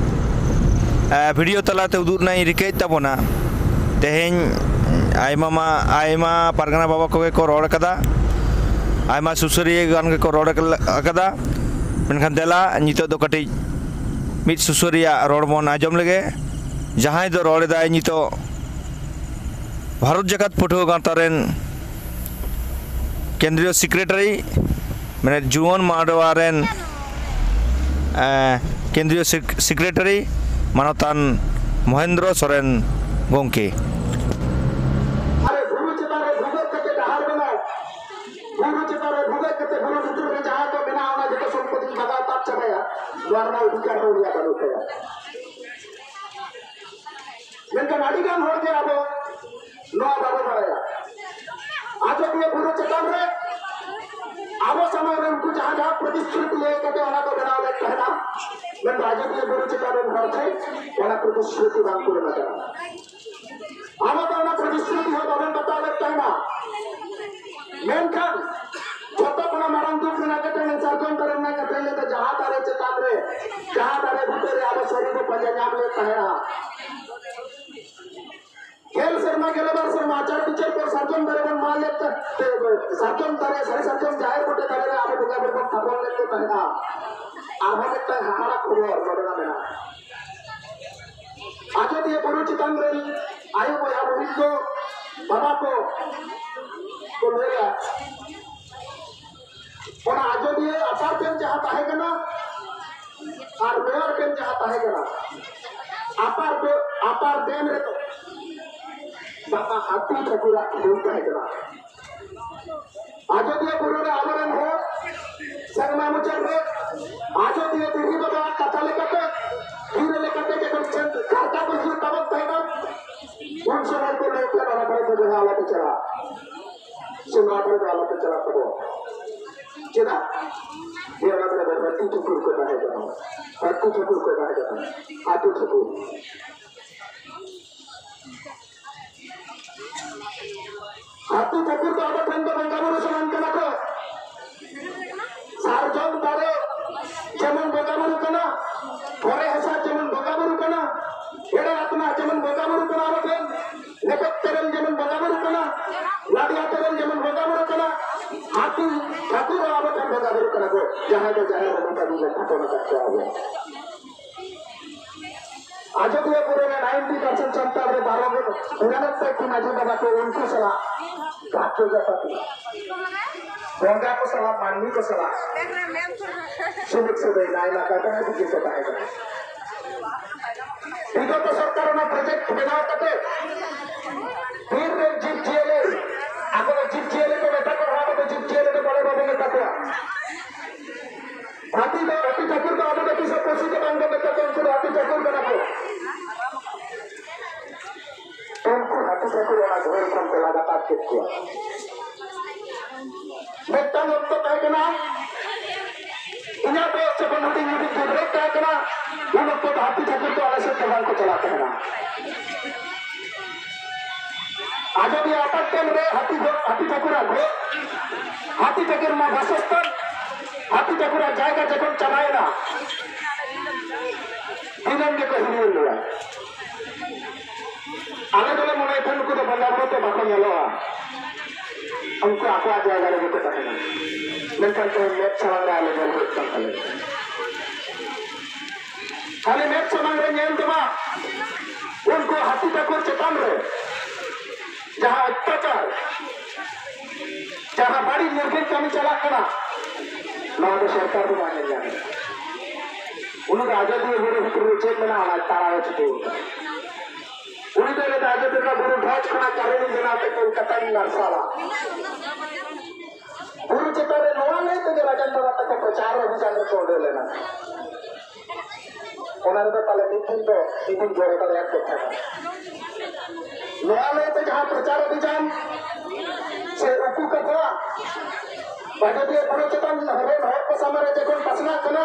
ᱮ, ᱵᱷᱤᱰᱤᱭᱳ ᱛᱟᱞᱟᱛᱮ ᱩᱫᱩᱜ ᱨᱮᱱᱟᱜ ᱤᱧ ᱨᱤᱠᱟᱹᱭᱮᱫ ᱛᱟᱵᱚᱱᱟ᱾ ᱛᱮᱦᱮᱧ ᱟᱭᱢᱟ ᱢᱟ, ᱟᱭᱢᱟ ᱯᱟᱨᱜᱟᱱᱟ ᱵᱟᱵᱟ ᱠᱚᱜᱮ ᱠᱚ ᱨᱚᱲ ᱠᱟᱫᱟ, ᱟᱭᱢᱟ ᱥᱩᱥᱟᱹᱨᱤᱭᱟᱹ ᱜᱟᱱ ᱜᱮᱠᱚ ᱨᱚᱲ ᱟᱠᱟᱫᱟ᱾ ᱢᱮᱱᱠᱷᱟᱱ ᱫᱮᱞᱟ, ᱱᱤᱛᱚᱜ ᱫᱚ ᱠᱟᱹᱴᱤᱡ ᱢᱤᱫ ᱥᱩᱥᱟᱹᱨᱤᱭᱟᱹ ᱨᱚᱲ ᱵᱚᱱ ᱟᱸᱡᱚᱢ ᱞᱮᱜᱮ᱾ ᱡᱟᱦᱟᱸᱭ ᱫᱚ ᱨᱚᱲ ᱮᱫᱟᱭ ᱱᱤᱛᱚᱜ ᱵᱷᱟᱨᱚᱛ ᱡᱟᱠᱟᱛ ᱯᱟᱹᱴᱷᱩᱣᱟᱹ ᱜᱟᱶᱛᱟ ᱨᱮᱱ ᱠᱮᱱᱫᱨᱤᱭᱚ ᱥᱮᱠᱨᱮᱴᱟᱨᱤ, ᱢᱟᱱᱮ ᱡᱩᱣᱟᱹᱱ ᱢᱟᱰᱣᱟ ᱨᱮᱱ, ᱮ, ᱠᱮᱱᱫᱨᱤᱭᱚ ᱥᱮᱠ-, ᱥᱮᱠᱨᱮᱴᱟᱨᱤ ᱢᱟᱱᱚᱛᱟᱱ ᱢᱚᱦᱮᱱᱫᱨᱚ ᱥᱚᱨᱮᱱ ᱜᱚᱢᱠᱮ᱾ ᱟᱨᱮ ᱵᱩᱨᱩ ᱪᱮᱛᱟᱱ ᱨᱮ ᱵᱷᱩᱜᱟᱹᱜ ᱠᱟᱛᱮ ᱰᱟᱦᱟᱨ ᱵᱮᱱᱟᱣ, ᱵᱩᱨᱩ ᱪᱮᱛᱟᱱ ᱨᱮ ᱵᱷᱩᱜᱟᱹᱜ ᱠᱟᱛᱮ ᱵᱩᱨᱩ ᱵᱷᱤᱛᱤᱨ ᱨᱮ ᱡᱟᱦᱟᱸ ᱠᱚ ᱢᱮᱱᱟᱜᱼᱟ, ᱚᱱᱟ ᱡᱚᱛᱚ ᱥᱚᱢᱯᱚᱛᱤ ᱵᱟᱜᱟᱣ ᱛᱟᱵ ᱪᱟᱵᱟᱭᱟ᱾ ᱱᱚᱣᱟ ᱨᱮᱱᱟᱜ ᱚᱫᱷᱤᱠᱟᱨ ᱫᱚ ᱩᱱᱤᱭᱟᱜ ᱵᱟᱹᱱᱩᱜ ᱛᱟᱭᱟ᱾ ᱢᱮᱱᱠᱷᱟᱱ ᱟᱹᱰᱤ ᱜᱟᱱ ᱦᱚᱲ ᱜᱮ ᱟᱵᱚ ᱱᱚᱣᱟ ᱵᱟᱵᱚ ᱵᱟᱲᱟᱭᱟ᱾ ᱟᱡᱚᱫᱤᱭᱟᱹ ᱵᱩᱨᱩ ᱪᱮᱛᱟᱱ ᱨᱮ ᱟᱵᱚ ᱥᱚᱢᱟᱡᱽ ᱨᱮ ᱩᱱᱠᱩ ᱡᱟᱦᱟᱸ ᱡᱟᱦᱟᱸ ᱯᱨᱚᱛᱤᱥᱨᱩᱛᱤ ᱞᱟᱹᱭ ᱠᱟᱛᱮ ᱚᱱᱟ ᱠᱚ ᱵᱮᱱᱟᱣ ᱞᱮᱫ ᱛᱟᱦᱮᱱᱟ, ᱢᱮᱱᱠᱷᱟᱱ ᱟᱡᱚᱫᱤᱭᱟᱹ ᱵᱩᱨᱩ ᱪᱮᱛᱟᱱ ᱨᱮᱱ ᱦᱚᱲ ᱴᱷᱮᱱ ᱚᱱᱟ ᱯᱨᱚᱛᱤᱥᱨᱩᱛᱤ ᱵᱟᱝ ᱯᱩᱨᱚᱱ ᱟᱠᱟᱱᱟ᱾ ᱢᱮᱱᱠᱷᱟᱱ ᱡᱚᱛᱚ ᱠᱷᱚᱱᱟᱜ ᱢᱟᱨᱟᱝ ᱫᱩᱠ ᱨᱮᱱᱟᱜ ᱠᱟᱛᱷᱟ ᱥᱟᱨᱡᱚᱢ ᱫᱟᱨᱮ ᱨᱮᱱᱟᱜ ᱠᱟᱛᱷᱟ ᱞᱟᱹᱭ ᱫᱚ, ᱡᱟᱦᱟᱸ ᱫᱟᱨᱮ ᱪᱮᱛᱟᱱ ᱨᱮ, ᱡᱟᱦᱟᱸ ᱫᱟᱨᱮ ᱵᱩᱴᱟᱹ ᱨᱮ ᱟᱵᱚ ᱥᱟᱹᱨᱤ ᱵᱚ ᱯᱟᱸᱡᱟ ᱧᱟᱢ ᱞᱮᱫ ᱛᱟᱦᱮᱸᱫᱼᱟ᱾ ᱜᱮᱞ ᱥᱮᱨᱢᱟ, ᱜᱮᱞ ᱵᱟᱨ ᱥᱮᱨᱢᱟ ᱟᱪᱟᱨ ᱵᱤᱪᱟᱹᱨ ᱯᱚᱨ ᱥᱟᱨᱡᱚᱢ ᱫᱟᱨᱮ ᱵᱚᱱ ᱢᱟᱜ ᱞᱮᱫ ᱛᱮ, ᱥᱟᱨᱡᱚᱢ ᱫᱟᱨᱮ, ᱥᱟᱹᱨᱤ ᱥᱟᱨᱡᱚᱢ ᱡᱟᱦᱮᱨ ᱵᱩᱴᱟᱹ ᱫᱟᱨᱮ ᱨᱮ ᱟᱵᱚ ᱵᱚᱸᱜᱟ ᱵᱩᱨᱩ ᱵᱚᱱ ᱛᱷᱟᱯᱚᱱ ᱞᱮᱫ ᱠᱚ ᱛᱟᱦᱮᱸᱫᱼᱟ᱾ ᱟᱨᱦᱚᱸ ᱢᱤᱫᱴᱟᱝ ᱦᱟᱦᱟᱲᱟ ᱠᱷᱚᱵᱚᱨ ᱱᱚᱰᱮ ᱢᱮᱱᱟᱜᱼᱟ᱾ ᱟᱡᱚᱫᱤᱭᱟᱹ ᱵᱩᱨᱩ ᱪᱮᱛᱟᱱ ᱨᱮᱱ ᱟᱭᱳ ᱵᱚᱭᱦᱟ ᱵᱩᱦᱤᱱ ᱠᱚ, ᱵᱟᱵᱟ ᱠᱚ ᱠᱚ ᱞᱟᱹᱭᱟ, ᱚᱱᱟ ᱟᱡᱚᱫᱤᱭᱟᱹ ᱟᱯᱟᱨ ᱰᱮᱢ ᱡᱟᱦᱟᱸ ᱛᱟᱦᱮᱸ ᱠᱟᱱᱟ ᱟᱨ ᱞᱳᱣᱟᱨ ᱰᱮᱢ ᱡᱟᱦᱟᱸ ᱛᱟᱦᱮᱸ ᱠᱟᱱᱟ, ᱟᱯᱟᱨ ᱰᱮ-, ᱟᱯᱟᱨ ᱰᱮᱢ ᱨᱮᱫᱚ ᱵᱟᱵᱟ ᱦᱟᱹᱛᱤ ᱴᱷᱟᱹᱠᱩᱨᱟᱜ ᱠᱷᱩᱱ ᱛᱟᱦᱮᱸ ᱠᱟᱱᱟ᱾ ᱟᱡᱚᱫᱤᱭᱟᱹ ᱵᱩᱨᱩ ᱨᱮ ᱟᱵᱚᱨᱮᱱ ᱦᱚᱲ ᱥᱮᱨᱢᱟ ᱢᱩᱪᱟᱹᱫ ᱨᱮ ᱟᱡᱚᱫᱤᱭᱟᱹ ᱵᱩᱨᱩ ᱵᱟᱵᱟᱣᱟᱜ ᱠᱟᱛᱷᱟ ᱞᱮᱠᱟᱛᱮ, ᱜᱤᱨᱟᱹ ᱞᱮᱠᱟᱛᱮ ᱡᱚᱠᱷᱚᱱ ᱪᱮᱫ ᱠᱟᱨᱛᱟ ᱠᱚ ᱦᱤᱡᱩᱜ ᱛᱟᱵᱚᱱ ᱛᱟᱦᱮᱸᱱᱟ, ᱩᱱ ᱥᱚᱢᱚᱭ ᱠᱚ ᱞᱟᱹᱭ ᱛᱟᱦᱮᱸᱱᱟ, "ᱚᱱᱟ ᱠᱚᱨᱮ ᱫᱚ ᱵᱚᱭᱦᱟ ᱟᱞᱚᱯᱮ ᱪᱟᱞᱟᱜᱼᱟ, ᱥᱮ ᱱᱚᱣᱟ ᱠᱚᱨᱮ ᱫᱚ ᱟᱞᱚᱯᱮ ᱪᱟᱞᱟᱜ ᱛᱟᱵᱚᱱ᱾" ᱪᱮᱫᱟᱜ? ᱡᱮ ᱚᱱᱟ ᱠᱚᱨᱮ ᱫᱚ ᱦᱟᱹᱛᱤ ᱴᱷᱟᱹᱠᱩᱨ ᱠᱚ ᱛᱟᱦᱮᱸ ᱠᱟᱱᱟ, ᱦᱟᱹᱛᱤ ᱴᱷᱟᱹᱠᱩᱨ ᱠᱚ ᱛᱟᱦᱮᱸ ᱠᱟᱱᱟ, ᱦᱟᱹᱛᱤ ᱴᱷᱟᱹᱠᱩᱨ᱾ ᱦᱟᱹᱛᱤ ᱴᱷᱟᱹᱠᱩᱨ ᱫᱚ ᱟᱵᱚ ᱴᱷᱮᱱ ᱫᱚ ᱵᱚᱸᱜᱟ ᱵᱩᱨᱩ ᱥᱚᱢᱟᱱ ᱠᱟᱱᱟ ᱠᱚ᱾ ᱥᱟᱨᱡᱚᱢ ᱫᱟᱨᱮ ᱡᱮᱢᱚᱱ ᱵᱚᱸᱜᱟ ᱵᱩᱨᱩ ᱠᱟᱱᱟ, ᱯᱚᱨᱮ ᱦᱟᱥᱟ ᱡᱮᱢᱚᱱ ᱵᱚᱸᱜᱟ ᱵᱩᱨᱩ ᱠᱟᱱᱟ, ᱮᱲᱮ ᱟᱛᱢᱟ ᱡᱮᱢᱚᱱ ᱵᱚᱸᱜᱟ ᱵᱩᱨᱩ ᱠᱟᱱᱟ ᱟᱵᱚ ᱴᱷᱮᱱ, ᱞᱮᱯᱮᱫ ᱛᱮᱨᱮᱞ ᱡᱮᱢᱚᱱ ᱵᱚᱸᱜᱟ ᱵᱩᱨᱩ ᱠᱟᱱᱟ, ᱞᱟᱰᱤᱭᱟ ᱛᱮᱨᱮᱞ ᱡᱮᱢᱚᱱ ᱵᱚᱸᱜᱟ ᱵᱩᱨᱩ ᱠᱟᱱᱟ, ᱦᱟᱹᱛᱤ ᱴᱷᱟᱹᱠᱩᱨ ᱦᱚᱸ ᱟᱵᱚ ᱴᱷᱮᱱ ᱵᱚᱸᱜᱟ ᱵᱩᱨᱩ ᱠᱟᱱᱟ ᱠᱚ, ᱡᱟᱦᱟᱸᱭ ᱫᱚ ᱡᱟᱦᱮᱨ ᱨᱮ ᱵᱚᱸᱜᱟ ᱵᱩᱨᱩ ᱞᱮ ᱛᱷᱟᱯᱚᱱ ᱟᱠᱟᱫ ᱠᱚᱣᱟ ᱟᱵᱚ᱾ ᱟᱡᱚᱫᱤᱭᱟᱹ ᱵᱩᱨᱩ ᱨᱮ ninety percent ᱥᱟᱱᱛᱟᱲ ᱫᱚ ᱵᱟᱨᱚ ᱜᱮ ᱯᱩᱨᱟᱹ ᱛᱮ ᱠᱤ ᱢᱟᱹᱡᱷᱤ ᱵᱟᱵᱟ ᱠᱚ ᱩᱱᱠᱩ ᱥᱟᱞᱟᱜ ᱜᱟᱛᱮ ᱜᱟᱯᱟᱛᱮ ᱵᱚᱸᱜᱟ ᱠᱚ ᱥᱟᱞᱟᱜ, ᱢᱟᱹᱱᱢᱤ ᱠᱚ ᱥᱟᱞᱟᱜ ᱥᱩᱞᱩᱠ ᱥᱟᱹᱜᱟᱹᱭ ᱞᱟᱭ ᱞᱟᱠᱪᱟᱨ ᱠᱟᱱᱟ, ᱵᱩᱡᱷᱟᱹᱣ ᱠᱚ ᱛᱟᱦᱮᱸ ᱠᱟᱱᱟ᱾ ᱵᱤᱜᱚᱛ ᱥᱚᱨᱠᱟᱨ ᱚᱱᱟ ᱯᱨᱚᱡᱮᱠᱴ ᱵᱮᱱᱟᱣ ᱠᱟᱛᱮ ᱵᱤᱨ ᱨᱮᱱ ᱡᱤᱵᱽ ᱡᱤᱭᱟᱹᱞᱤ, ᱟᱵᱚ ᱫᱚ ᱡᱤᱵᱽ ᱡᱤᱭᱟᱹᱞᱤ ᱠᱚ ᱢᱮᱛᱟ ᱠᱚᱣᱟ, ᱟᱵᱚ ᱫᱚ ᱡᱤᱵᱽ ᱡᱤᱭᱟᱹᱞᱤ ᱫᱚ ᱵᱟᱞᱮ ᱵᱟᱵᱚ ᱢᱮᱛᱟ ᱠᱚᱣᱟ᱾ ᱦᱟᱹᱛᱤ ᱫᱚ, ᱦᱟᱹᱛᱤ ᱴᱷᱟᱹᱠᱩᱨ ᱫᱚ ᱟᱵᱚ ᱫᱚ ᱛᱤᱥ ᱦᱚᱸ ᱯᱚᱥᱩ ᱫᱚ ᱵᱟᱝ ᱵᱚ ᱢᱮᱛᱟ ᱠᱚᱣᱟ, ᱩᱱᱠᱩ ᱫᱚ ᱦᱟᱹᱛᱤ ᱴᱷᱟᱹᱠᱩᱨ ᱠᱟᱱᱟ ᱠᱚ᱾ ᱩᱱᱠᱩ ᱦᱟᱹᱛᱤ ᱴᱷᱟᱹᱠᱩᱨ ᱚᱱᱟ ᱜᱷᱟᱹᱞ ᱠᱷᱚᱱ ᱠᱚ ᱞᱟᱜᱟ ᱛᱟᱵ ᱠᱮᱫ ᱠᱚᱣᱟ᱾ ᱢᱤᱫᱴᱟᱝ ᱚᱠᱛᱚ ᱛᱟᱦᱮᱸ ᱠᱟᱱᱟ, ᱤᱧᱟᱹᱜ ᱵᱚᱭᱚᱥ ᱡᱚᱠᱷᱚᱱ ᱦᱩᱰᱤᱧ ᱦᱩᱰᱤᱧ ᱜᱤᱫᱽᱨᱟᱹ ᱛᱟᱦᱮᱸ ᱠᱟᱱᱟ, ᱩᱱ ᱚᱠᱛᱚ ᱫᱚ ᱦᱟᱹᱛᱤ ᱴᱷᱟᱹᱠᱩᱨ ᱫᱚ ᱟᱞᱮ ᱥᱮᱫ ᱫᱚ ᱵᱟᱝ ᱠᱚ ᱪᱟᱞᱟᱜ ᱛᱟᱦᱮᱱᱟ᱾ ᱟᱡᱚᱫᱤᱭᱟᱹ ᱟᱯᱟᱛ ᱰᱮᱢ ᱨᱮ ᱦᱟᱹᱛᱤ ᱜᱚ-, ᱦᱟᱹᱛᱤ ᱴᱷᱟᱹᱠᱩᱨᱟᱜ ᱜᱚ-, ᱦᱟᱹᱛᱤ ᱴᱷᱟᱹᱠᱩᱨ ᱢᱟ ᱵᱟᱥᱚᱥᱛᱷᱟᱱ, ᱦᱟᱹᱛᱤ ᱴᱷᱟᱹᱠᱩᱨᱟᱜ ᱡᱟᱭᱜᱟ ᱡᱚᱠᱷᱚᱱ ᱪᱟᱵᱟᱭᱮᱱᱟ, ᱫᱤᱱᱟᱹᱢ ᱜᱮᱠᱚ ᱦᱤᱨᱤ ᱞᱮᱭᱟ᱾ ᱟᱞᱮ ᱫᱚᱞᱮ ᱢᱚᱱᱮᱭ ᱛᱟᱦᱮᱸ ᱱᱩᱠᱩ ᱫᱚ ᱵᱚᱸᱜᱟ ᱵᱩᱨᱩ ᱛᱮ ᱵᱟᱠᱚ ᱧᱮᱞᱚᱜᱼᱟ, ᱩᱱᱠᱩ ᱟᱠᱚᱣᱟᱜ ᱡᱟᱭᱜᱟ ᱨᱮᱜᱮ ᱠᱚ ᱛᱟᱦᱮᱱᱟ᱾ ᱢᱮᱱᱠᱷᱟᱱ ᱛᱮᱦᱮᱧ ᱢᱮᱫ ᱥᱟᱢᱟᱝ ᱨᱮ ᱟᱞᱮ ᱧᱮᱞ ᱦᱩᱭᱩᱜ ᱠᱟᱱ ᱛᱟᱞᱮᱭᱟ᱾ ᱠᱷᱟᱹᱞᱤ ᱢᱮᱫ ᱥᱟᱢᱟᱝ ᱨᱮ ᱧᱮᱞ ᱫᱚ ᱵᱟᱝ, ᱩᱱᱠᱩ ᱦᱟᱹᱛᱤ ᱴᱷᱟᱹᱠᱩᱨ ᱪᱮᱛᱟᱱ ᱨᱮ ᱡᱟᱦᱟᱸ ᱚᱛᱛᱟᱪᱟᱨ, ᱡᱟᱦᱟᱸ ᱵᱟᱹᱲᱤᱡ ᱱᱤᱨᱜᱷᱤᱱ ᱠᱟᱹᱢᱤ ᱪᱟᱞᱟᱜ ᱠᱟᱱᱟ, ᱱᱚᱣᱟ ᱫᱚ ᱥᱚᱨᱠᱟᱨ ᱫᱚ ᱵᱟᱭ ᱧᱮᱞ ᱧᱟᱢ ᱮᱫᱟ᱾ ᱩᱱᱤ ᱫᱚ ᱟᱡᱚᱫᱤᱭᱟᱹ ᱵᱩᱨᱩ ᱵᱷᱤᱛᱨᱤ ᱨᱮ ᱪᱮᱫ ᱢᱮᱱᱟᱜᱼᱟ, ᱚᱱᱟ ᱛᱟᱲᱟᱣ ᱪᱷᱩᱴᱟᱹᱣ ᱟᱠᱟᱱᱟ᱾ ᱩᱱᱤ ᱫᱚ ᱞᱟᱹᱭᱫᱟ, ᱟᱡᱚᱫᱤᱭᱟᱹ ᱵᱩᱨᱩ ᱵᱷᱚᱡᱽ ᱠᱷᱚᱱᱟᱜ ᱠᱟᱹᱨᱤᱧ ᱵᱮᱱᱟᱣ ᱛᱮ ᱠᱳᱞᱠᱟᱛᱟᱧ ᱢᱟᱨᱥᱟᱞᱟ᱾ ᱵᱩᱨᱩ ᱪᱮᱛᱟᱱ ᱨᱮ ᱱᱚᱣᱟ ᱞᱟᱹᱭ ᱛᱮᱜᱮ ᱨᱟᱡᱮᱱ ᱵᱟᱵᱟ ᱛᱟᱠᱚ ᱯᱨᱚᱪᱟᱨ ᱚᱵᱷᱤᱡᱟᱱ ᱨᱮᱠᱚ ᱩᱰᱩᱠ ᱞᱮᱱᱟ᱾ ᱚᱱᱟ ᱨᱮᱫᱚ ᱯᱟᱞᱮ ᱢᱤᱫ ᱫᱤᱱ ᱫᱚ ᱢᱤᱫ ᱫᱤᱱ ᱡᱚᱲᱚ ᱫᱟᱲᱮᱭᱟᱜ ᱠᱚ ᱛᱟᱦᱮᱸᱱᱟ᱾ ᱱᱚᱣᱟ ᱞᱟᱹᱭ ᱛᱮ ᱡᱟᱦᱟᱸ ᱯᱨᱚᱪᱟᱨ ᱚᱵᱷᱤᱡᱟᱱ ᱥᱮ ᱩᱠᱩ ᱠᱟᱛᱷᱟ ᱟᱡᱚᱫᱤᱭᱟᱹ ᱵᱩᱨᱩ ᱪᱮᱛᱟᱱ ᱨᱮᱱ ᱦᱚᱲ ᱠᱚ ᱥᱟᱢᱟᱝ ᱨᱮ ᱡᱚᱠᱷᱚᱱ ᱯᱟᱥᱱᱟᱜ ᱠᱟᱱᱟ,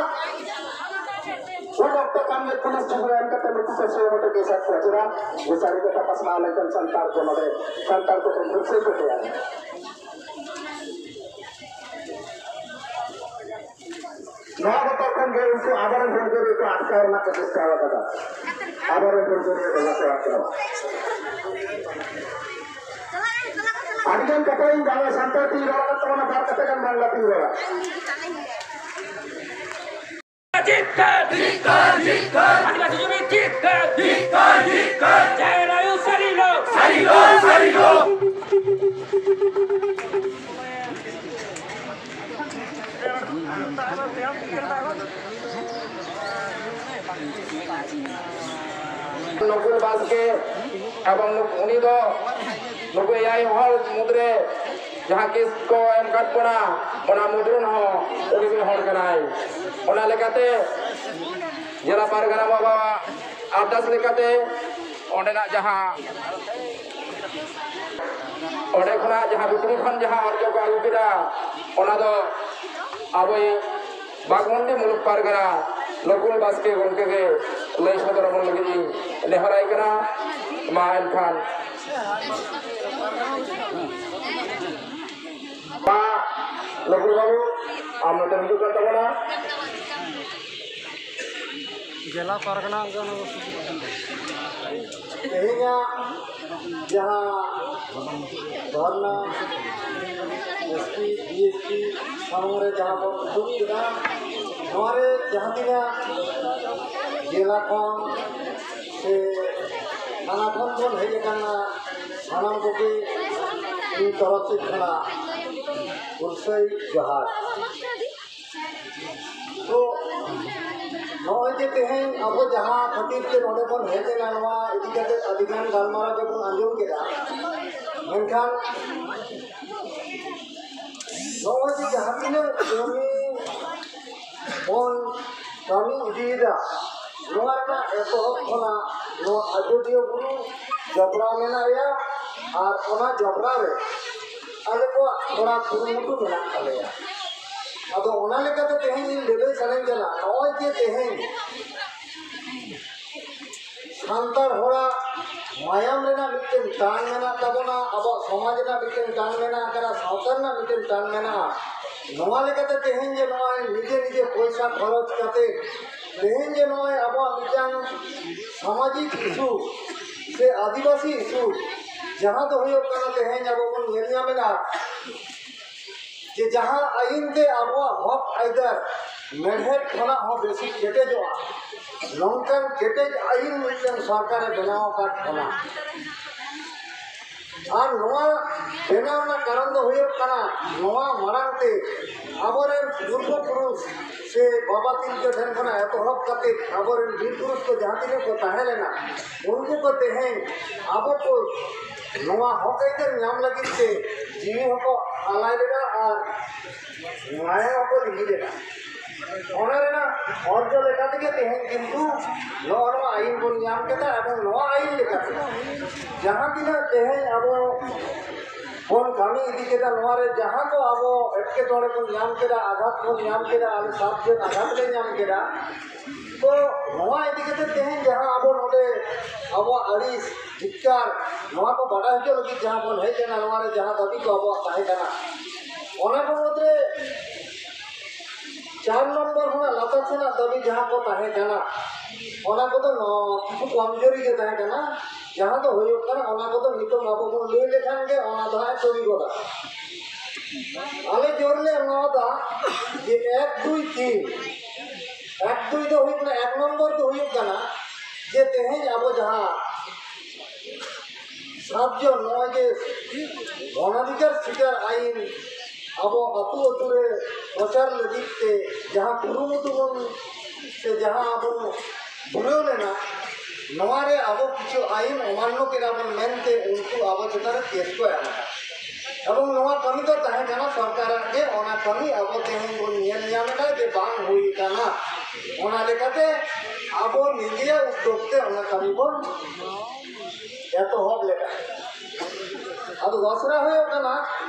ᱩᱱ ᱚᱠᱛᱚ ᱠᱷᱟᱱ ᱜᱮ ᱯᱩᱞᱤᱥ ᱡᱩᱜᱽ ᱮᱢ ᱠᱟᱛᱮ ᱱᱩᱠᱩ ᱠᱚ ᱥᱩᱭ ᱢᱚᱴᱮ ᱠᱮᱥ ᱟᱫ ᱠᱚᱣᱟ᱾ ᱪᱮᱫᱟᱜ? ᱡᱮ ᱥᱟᱹᱨᱤ ᱠᱟᱛᱷᱟ ᱯᱟᱥᱱᱟᱣ ᱞᱮᱱᱠᱷᱟᱱ ᱥᱟᱱᱛᱟᱲ ᱠᱚ ᱱᱚᱰᱮ ᱥᱟᱱᱛᱟᱲ ᱠᱚ ᱴᱷᱮᱱ ᱦᱤᱨᱠᱟᱹ ᱠᱚ ᱛᱮᱭᱟᱨᱟ᱾ ᱱᱚᱣᱟ ᱵᱚᱛᱚᱨ ᱠᱷᱚᱱ ᱜᱮ ᱩᱱᱠᱩ ᱟᱵᱚᱨᱮᱱ ᱦᱩᱞᱜᱟᱹᱨᱤᱭᱟᱹ ᱠᱚ ᱟᱴᱠᱟᱣ ᱨᱮᱱᱟᱜ ᱠᱚ ᱪᱮᱥᱴᱟ ᱟᱠᱟᱫᱟ᱾ ᱟᱵᱚᱨᱮᱱ ᱦᱩᱞᱜᱟᱹᱨᱤᱭᱟᱹ ᱠᱚ ᱵᱟᱠᱚ ᱟᱴᱠᱟᱣᱟ᱾ ᱟᱹᱰᱤᱜᱟᱱ ᱠᱟᱛᱷᱟᱧ ᱵᱟᱝᱞᱟ ᱥᱟᱱᱛᱟᱲ ᱛᱤᱧ ᱨᱚᱲ ᱟᱠᱟᱫ ᱛᱟᱵᱚᱱᱟ, ᱵᱟᱨ ᱠᱟᱛᱷᱟ ᱜᱟᱱ ᱵᱟᱝᱞᱟ ᱛᱤᱧ ᱨᱚᱲᱟ᱾ ᱡᱤᱛᱠᱟᱹᱨ! ᱡᱤᱛᱠᱟᱹᱨ! ᱡᱤᱛᱠᱟᱹᱨ! ᱟᱹᱫᱤᱵᱟᱹᱥᱤ ᱡᱩᱢᱤ ᱡᱤᱛᱠᱟᱹᱨ! ᱡᱤᱛᱠᱟᱹᱨ! ᱡᱤᱛᱠᱟᱹᱨ! ᱡᱟᱭ ᱨᱟᱭᱩ ᱥᱟᱹᱨᱤ ᱞᱳ! ᱥᱟᱹᱨᱤ ᱞᱳ! ᱥᱟᱹᱨᱤ ᱞᱳ! ᱱᱩᱠᱩᱞ ᱵᱟᱥᱠᱮ ᱮᱵᱚᱝ ᱱᱩᱠ-, ᱩᱱᱤ ᱫᱚ ᱱᱩᱠᱩ ᱮᱭᱟᱭ ᱦᱚᱲ ᱢᱩᱫᱽᱨᱮ ᱡᱟᱦᱟᱸ ᱠᱮᱥ ᱠᱚ ᱮᱢ ᱠᱟᱫ ᱵᱚᱱᱟ, ᱚᱱᱟ ᱢᱩᱫᱽ ᱨᱮᱱ ᱦᱚᱸ ᱩᱱᱤ ᱢᱤᱫ ᱦᱚᱲ ᱠᱟᱱᱟᱭ᱾ ᱚᱱᱟ ᱞᱮᱠᱟᱛᱮ ᱡᱮᱞᱟ ᱯᱟᱨᱜᱟᱱᱟ ᱵᱟᱵᱟᱣᱟᱜ ᱟᱨᱫᱟᱥ ᱞᱮᱠᱟᱛᱮ ᱚᱸᱰᱮᱱᱟᱜ ᱡᱟᱦᱟᱸ, ᱚᱸᱰᱮ ᱠᱷᱚᱱᱟᱜ ᱡᱟᱦᱟᱸ ᱵᱷᱤᱛᱨᱤ ᱠᱷᱚᱱ ᱡᱟᱦᱟᱸ ᱚᱨᱡᱚ ᱠᱚ ᱟᱹᱜᱩ ᱠᱮᱫᱟ, ᱚᱱᱟ ᱫᱚ ᱟᱵᱚᱭᱤᱡ ᱵᱟᱜᱽᱢᱩᱱᱰᱤ ᱢᱩᱞᱩᱠ ᱯᱟᱨᱜᱟᱱᱟ ᱱᱩᱠᱩᱞ ᱵᱟᱥᱠᱮ ᱜᱚᱢᱠᱮ ᱜᱮ ᱞᱟᱹᱭ ᱥᱚᱫᱚᱨ ᱟᱵᱚᱱ ᱞᱟᱹᱜᱤᱫ ᱤᱧ ᱱᱮᱦᱚᱨᱟᱭ ᱠᱟᱱᱟ᱾ ᱢᱟ ᱮᱱᱠᱷᱟᱱ ᱢᱟ, ᱞᱚᱠᱷᱩ ᱵᱟᱹᱵᱩ, ᱟᱢ ᱱᱚᱛᱮᱢ ᱦᱤᱡᱩᱜ ᱠᱟᱱ ᱛᱟᱵᱚᱱᱟ᱾ ᱡᱮᱞᱟ ᱯᱟᱨᱜᱟᱱᱟ ᱜᱮ ᱚᱱᱟ ᱫᱚ ᱥᱩᱫᱷᱩ᱾ ᱛᱮᱦᱮᱧᱟᱜ ᱡᱟᱦᱟᱸ ᱫᱷᱚᱨᱱᱟ, S T, B S T ᱥᱟᱢᱟᱝ ᱨᱮ ᱡᱟᱦᱟᱸ ᱵᱚᱱ ᱫᱩᱲᱩᱵ ᱠᱮᱫᱟ, ᱱᱚᱣᱟ ᱨᱮ ᱡᱟᱦᱟᱸ ᱛᱤᱱᱟᱹᱜ ᱡᱮᱞᱟ ᱠᱷᱚᱱ ᱥᱮ ᱛᱷᱟᱱᱟ ᱠᱷᱚᱱ ᱵᱚᱱ ᱦᱮᱡ ᱟᱠᱟᱱᱟ, ᱥᱟᱱᱟᱢ ᱠᱚᱜᱮ ᱤᱧ ᱛᱚᱨᱚᱯ ᱥᱮᱫ ᱠᱷᱚᱱᱟᱜ ᱦᱩᱞᱥᱟᱹᱭ ᱡᱚᱦᱟᱨ᱾ ᱛᱚ, ᱱᱚᱜᱼᱚᱭ ᱡᱮ ᱛᱮᱦᱮᱧ ᱟᱵᱚ ᱡᱟᱦᱟᱸ ᱠᱷᱟᱹᱛᱤᱨ ᱛᱮ ᱱᱚᱰᱮ ᱵᱚᱱ ᱦᱮᱡ ᱮᱱᱟ, ᱱᱚᱣᱟ ᱤᱫᱤ ᱠᱟᱛᱮ ᱟᱹᱰᱤ ᱜᱟᱱ ᱜᱟᱞᱢᱟᱨᱟᱣ ᱜᱮᱵᱚᱱ ᱟᱸᱡᱚᱢ ᱠᱮᱫᱟ, ᱢᱮᱱᱠᱷᱟᱱ ᱱᱚᱜᱼᱚᱭ ᱡᱮ ᱡᱟᱦᱟᱸ ᱛᱤᱱᱟᱹᱜ ᱠᱟᱹᱢᱤ ᱵᱚᱱ ᱠᱟᱹᱢᱤ ᱤᱫᱤᱭᱮᱫᱟ, ᱱᱚᱣᱟ ᱨᱮᱱᱟᱜ ᱮᱛᱚᱦᱚᱵ ᱠᱷᱚᱱᱟᱜ ᱱᱚᱣᱟ ᱟᱡᱚᱫᱤᱭᱟᱹ ᱵᱩᱨᱩ ᱡᱚᱯᱲᱟᱣ ᱢᱮᱱᱟᱜ ᱨᱮᱭᱟᱜ, ᱟᱨ ᱚᱱᱟ ᱡᱚᱯᱲᱟᱣ ᱨᱮ ᱟᱞᱮ ᱠᱚᱣᱟᱜ ᱛᱷᱚᱲᱟ ᱠᱩᱨᱩᱢᱩᱴᱩ ᱢᱮᱱᱟᱜ ᱛᱟᱞᱮᱭᱟ᱾ ᱟᱫᱚ ᱚᱱᱟ ᱞᱮᱠᱟᱛᱮ ᱛᱮᱦᱮᱧ ᱤᱧ ᱞᱟᱹᱞᱟᱹᱭ ᱥᱟᱱᱟᱧ ᱠᱟᱱᱟ, ᱱᱚᱜᱼᱚᱭ ᱡᱮ ᱛᱮᱦᱮᱧ ᱥᱟᱱᱛᱟᱲ ᱦᱚᱲᱟᱜ ᱢᱟᱭᱟᱢ ᱨᱮᱱᱟᱜ ᱢᱤᱫᱴᱮᱱ ᱴᱟᱱ ᱢᱮᱱᱟᱜ ᱛᱟᱵᱚᱱᱟ, ᱟᱵᱚᱣᱟᱜ ᱥᱚᱢᱟᱡᱽ ᱨᱮᱱᱟᱜ ᱢᱤᱫᱴᱮᱱ ᱴᱟᱱ ᱢᱮᱱᱟᱜ ᱟᱠᱟᱫᱟ, ᱥᱟᱶᱛᱟ ᱨᱮᱱᱟᱜ ᱢᱤᱫᱴᱮᱱ ᱴᱟᱱ ᱢᱮᱱᱟᱜᱼᱟ᱾ ᱱᱚᱣᱟ ᱞᱮᱠᱟᱛᱮ ᱛᱮᱦᱮᱧ ᱡᱮ ᱱᱚᱜᱼᱚᱭ ᱱᱤᱡᱮ ᱱᱤᱡᱮ ᱯᱚᱭᱥᱟ ᱠᱷᱚᱨᱚᱪ ᱠᱟᱛᱮ ᱛᱮᱦᱮᱧ ᱡᱮ ᱱᱚᱜᱼᱚᱭ ᱟᱵᱚᱣᱟᱜ ᱢᱤᱫᱴᱟᱝ ᱥᱟᱢᱟᱡᱤᱠ ᱤᱥᱩ ᱥᱮ ᱟᱹᱫᱤᱵᱟᱹᱥᱤ ᱤᱥᱩ, ᱡᱟᱦᱟᱸ ᱫᱚ ᱦᱩᱭᱩᱜ ᱠᱟᱱᱟ ᱛᱮᱦᱮᱧ ᱟᱵᱚ ᱵᱚᱱ ᱧᱮᱞ ᱧᱟᱢ ᱮᱫᱟ, ᱡᱮ ᱡᱟᱦᱟᱸ ᱟᱹᱭᱤᱱ ᱛᱮ ᱟᱵᱚᱣᱟᱜ ᱦᱚᱠ ᱟᱹᱭᱫᱟᱹᱨ ᱢᱮᱲᱦᱮᱫ ᱠᱷᱚᱱᱟᱜ ᱦᱚᱸ ᱵᱮᱥᱤ ᱠᱮᱴᱮᱡᱚᱜᱼᱟ, ᱱᱚᱝᱠᱟᱱ ᱠᱮᱴᱮᱡ ᱟᱹᱭᱤᱱ ᱢᱤᱫᱴᱟᱝ ᱥᱚᱨᱠᱟᱨᱮ ᱵᱮᱱᱟᱣ ᱟᱠᱟᱫ ᱵᱚᱱᱟ᱾ ᱟᱨ ᱱᱚᱣᱟ ᱵᱮᱱᱟᱣ ᱨᱮᱱᱟᱜ ᱠᱟᱨᱚᱱ ᱫᱚ ᱦᱩᱭᱩᱜ ᱠᱟᱱᱟ, ᱱᱚᱣᱟ ᱢᱟᱲᱟᱝ ᱛᱮ ᱟᱵᱚᱨᱮᱱ ᱯᱩᱨᱵᱚ ᱯᱩᱨᱩᱥ ᱥᱮ ᱵᱟᱵᱟ ᱛᱤᱞᱠᱟᱹ ᱴᱷᱮᱱ ᱠᱷᱚᱱᱟᱜ ᱮᱛᱚᱦᱚᱵ ᱠᱟᱛᱮ ᱟᱵᱚᱨᱮᱱ ᱵᱤᱨ ᱯᱩᱨᱩᱥ ᱠᱚ ᱡᱟᱦᱟᱸ ᱛᱤᱱᱟᱹᱜ ᱠᱚ ᱛᱟᱦᱮᱸ ᱞᱮᱱᱟ, ᱩᱱᱠᱩ ᱠᱚ ᱛᱮᱦᱮᱧ ᱟᱵᱚ ᱠᱚ ᱱᱚᱣᱟ ᱦᱚᱠ ᱟᱹᱭᱫᱟᱹᱨ ᱧᱟᱢ ᱞᱟᱹᱜᱤᱫ ᱛᱮ ᱡᱤᱣᱤ ᱦᱚᱸᱠᱚ ᱟᱞᱟᱭ ᱞᱮᱫᱟ ᱟᱨ ᱢᱟᱭᱟᱢ ᱦᱚᱸᱠᱚ ᱞᱤᱸᱜᱤ ᱞᱮᱫᱟ᱾ ᱚᱱᱟ ᱨᱮᱱᱟᱜ ᱚᱨᱡᱚ ᱞᱮᱠᱟ ᱛᱮᱜᱮ ᱛᱮᱦᱮᱧ ᱠᱤᱱᱛᱩ ᱱᱚᱜᱼᱚ ᱱᱚᱣᱟ ᱟᱹᱭᱤᱱ ᱵᱚᱱ ᱧᱟᱢ ᱠᱮᱫᱟ᱾ ᱮᱵᱚᱝ ᱱᱚᱣᱟ ᱟᱹᱭᱤᱱ ᱞᱮᱠᱟᱛᱮ ᱡᱟᱦᱟᱸ ᱛᱤᱱᱟᱹᱜ ᱛᱮᱦᱮᱧ ᱟᱵᱚ ᱵᱚᱱ ᱠᱟᱹᱢᱤ ᱤᱫᱤ ᱠᱮᱫᱟ, ᱱᱚᱣᱟ ᱨᱮ ᱡᱟᱦᱟᱸ ᱠᱚ ᱟᱵᱚ ᱮᱴᱠᱮᱴᱚᱬᱮ ᱵᱚᱱ ᱧᱟᱢ ᱠᱮᱫᱟ, ᱟᱜᱷᱟᱛ ᱵᱚᱱ ᱧᱟᱢ ᱠᱮᱫᱟ, ᱟᱞᱮ ᱥᱟᱛ ᱡᱚᱱ ᱟᱜᱷᱟᱛ ᱞᱮ ᱧᱟᱢ ᱠᱮᱫᱟ, ᱛᱚ ᱱᱚᱣᱟ ᱤᱫᱤ ᱠᱟᱛᱮ ᱛᱮᱦᱮᱧ ᱡᱟᱦᱟᱸ ᱟᱵᱚ ᱱᱚᱰᱮ ᱟᱵᱚᱣᱟᱜ ᱟᱹᱲᱤᱥ ᱡᱤᱛᱠᱟᱹᱨ, ᱱᱚᱣᱟ ᱠᱚ ᱵᱟᱰᱟᱭ ᱦᱚᱪᱚ ᱞᱟᱹᱜᱤᱫ ᱡᱟᱦᱟᱸ ᱵᱚᱱ ᱦᱮᱡ ᱞᱮᱱᱟ, ᱱᱚᱣᱟ ᱨᱮ ᱡᱟᱦᱟᱸ ᱫᱟᱹᱵᱤ ᱠᱚ ᱟᱵᱚᱣᱟᱜ ᱛᱟᱦᱮᱸ ᱠᱟᱱᱟ, ᱚᱱᱟ ᱠᱚ ᱢᱩᱫᱽᱨᱮ ᱪᱟᱨ ᱱᱚᱢᱵᱚᱨ ᱠᱷᱚᱱᱟᱜ ᱞᱟᱛᱟᱨ ᱥᱮᱱᱟᱜ ᱫᱟᱹᱵᱤ ᱡᱟᱦᱟᱸ ᱠᱚ ᱛᱟᱦᱮᱸ ᱠᱟᱱᱟ, ᱚᱱᱟ ᱠᱚᱫᱚ ᱱᱚ-, ᱠᱤᱪᱷᱩ ᱠᱚᱢᱡᱳᱨᱤ ᱜᱮ ᱛᱟᱦᱮᱸ ᱠᱟᱱᱟ᱾ ᱡᱟᱦᱟᱸ ᱫᱚ ᱦᱩᱭᱩᱜ ᱠᱟᱱᱟ, ᱚᱱᱟ ᱠᱚᱫᱚ ᱱᱤᱛᱚᱝ ᱟᱵᱚ ᱵᱚᱱ ᱞᱟᱹᱭ ᱞᱮᱠᱷᱟᱱ ᱜᱮ ᱚᱱᱟ ᱫᱚ ᱦᱟᱸᱜ ᱠᱟᱹᱢᱤ ᱜᱚᱫᱟ᱾ ᱟᱞᱮ ᱡᱳᱨ ᱞᱮ ᱮᱢᱟᱣᱟᱫᱟ ᱡᱮ ᱮᱠ ᱫᱩᱭ ᱛᱤᱱ, ᱮᱠ ᱫᱩᱭ ᱫᱚ ᱦᱩᱭᱩᱜ ᱠᱟᱱᱟ, ᱮᱠ ᱱᱚᱢᱵᱚᱨ ᱫᱚ ᱦᱩᱭᱩᱜ ᱠᱟᱱᱟ ᱡᱮ ᱛᱮᱦᱮᱧ ᱟᱵᱚ ᱡᱟᱦᱟᱸ ᱥᱟᱛ ᱡᱚᱱ ᱱᱚᱜᱼᱚᱭ ᱡᱮ ᱚᱱᱟᱫᱷᱤᱠᱟᱨ ᱥᱤᱠᱟᱨ ᱟᱭᱤᱱ ᱟᱵᱚ ᱟᱹᱛᱩ ᱟᱹᱛᱩ ᱨᱮ ᱯᱨᱚᱪᱟᱨ ᱞᱟᱹᱜᱤᱫ ᱛᱮ ᱡᱟᱦᱟᱸ ᱠᱩᱨᱩᱢᱩᱴᱩ ᱵᱚᱱ ᱥᱮ ᱡᱟᱦᱟᱸ ᱟᱵᱚ ᱫᱷᱩᱨᱟᱹᱣ ᱞᱮᱱᱟ, ᱱᱚᱣᱟ ᱨᱮ ᱟᱵᱚ ᱠᱤᱪᱷᱩ ᱟᱭᱤᱱ ᱚᱢᱟᱱᱱᱚ ᱠᱮᱫᱟ ᱵᱚᱱ ᱢᱮᱱᱛᱮ ᱩᱱᱠᱩ ᱟᱵᱚ ᱪᱮᱛᱟᱱ ᱨᱮ ᱠᱮᱥ ᱠᱚ ᱮᱢ ᱟᱠᱟᱫᱟ᱾ ᱮᱵᱚᱝ ᱱᱚᱣᱟ ᱠᱟᱹᱢᱤ ᱫᱚ ᱛᱟᱦᱮᱸ ᱠᱟᱱᱟ ᱥᱚᱨᱠᱟᱨᱟᱜ ᱜᱮ, ᱚᱱᱟ ᱠᱟᱹᱢᱤ ᱟᱵᱚ ᱛᱮᱦᱮᱧ ᱵᱚᱱ ᱧᱮᱞ ᱧᱟᱢ ᱮᱫᱟ ᱡᱮ ᱵᱟᱝ ᱦᱩᱭ ᱟᱠᱟᱱᱟ᱾ ᱚᱱᱟ ᱞᱮᱠᱟᱛᱮ ᱟᱵᱚ ᱱᱤᱡᱮᱨᱟᱜ ᱩᱫᱽᱫᱳᱜᱽ ᱛᱮ ᱚᱱᱟ ᱠᱟᱹᱢᱤ ᱵᱚᱱ ᱮᱛᱚᱦᱚᱵ ᱞᱮᱫᱟ᱾ ᱟᱫᱚ ᱫᱚᱥᱨᱟ ᱦᱩᱭᱩᱜ ᱠᱟᱱᱟ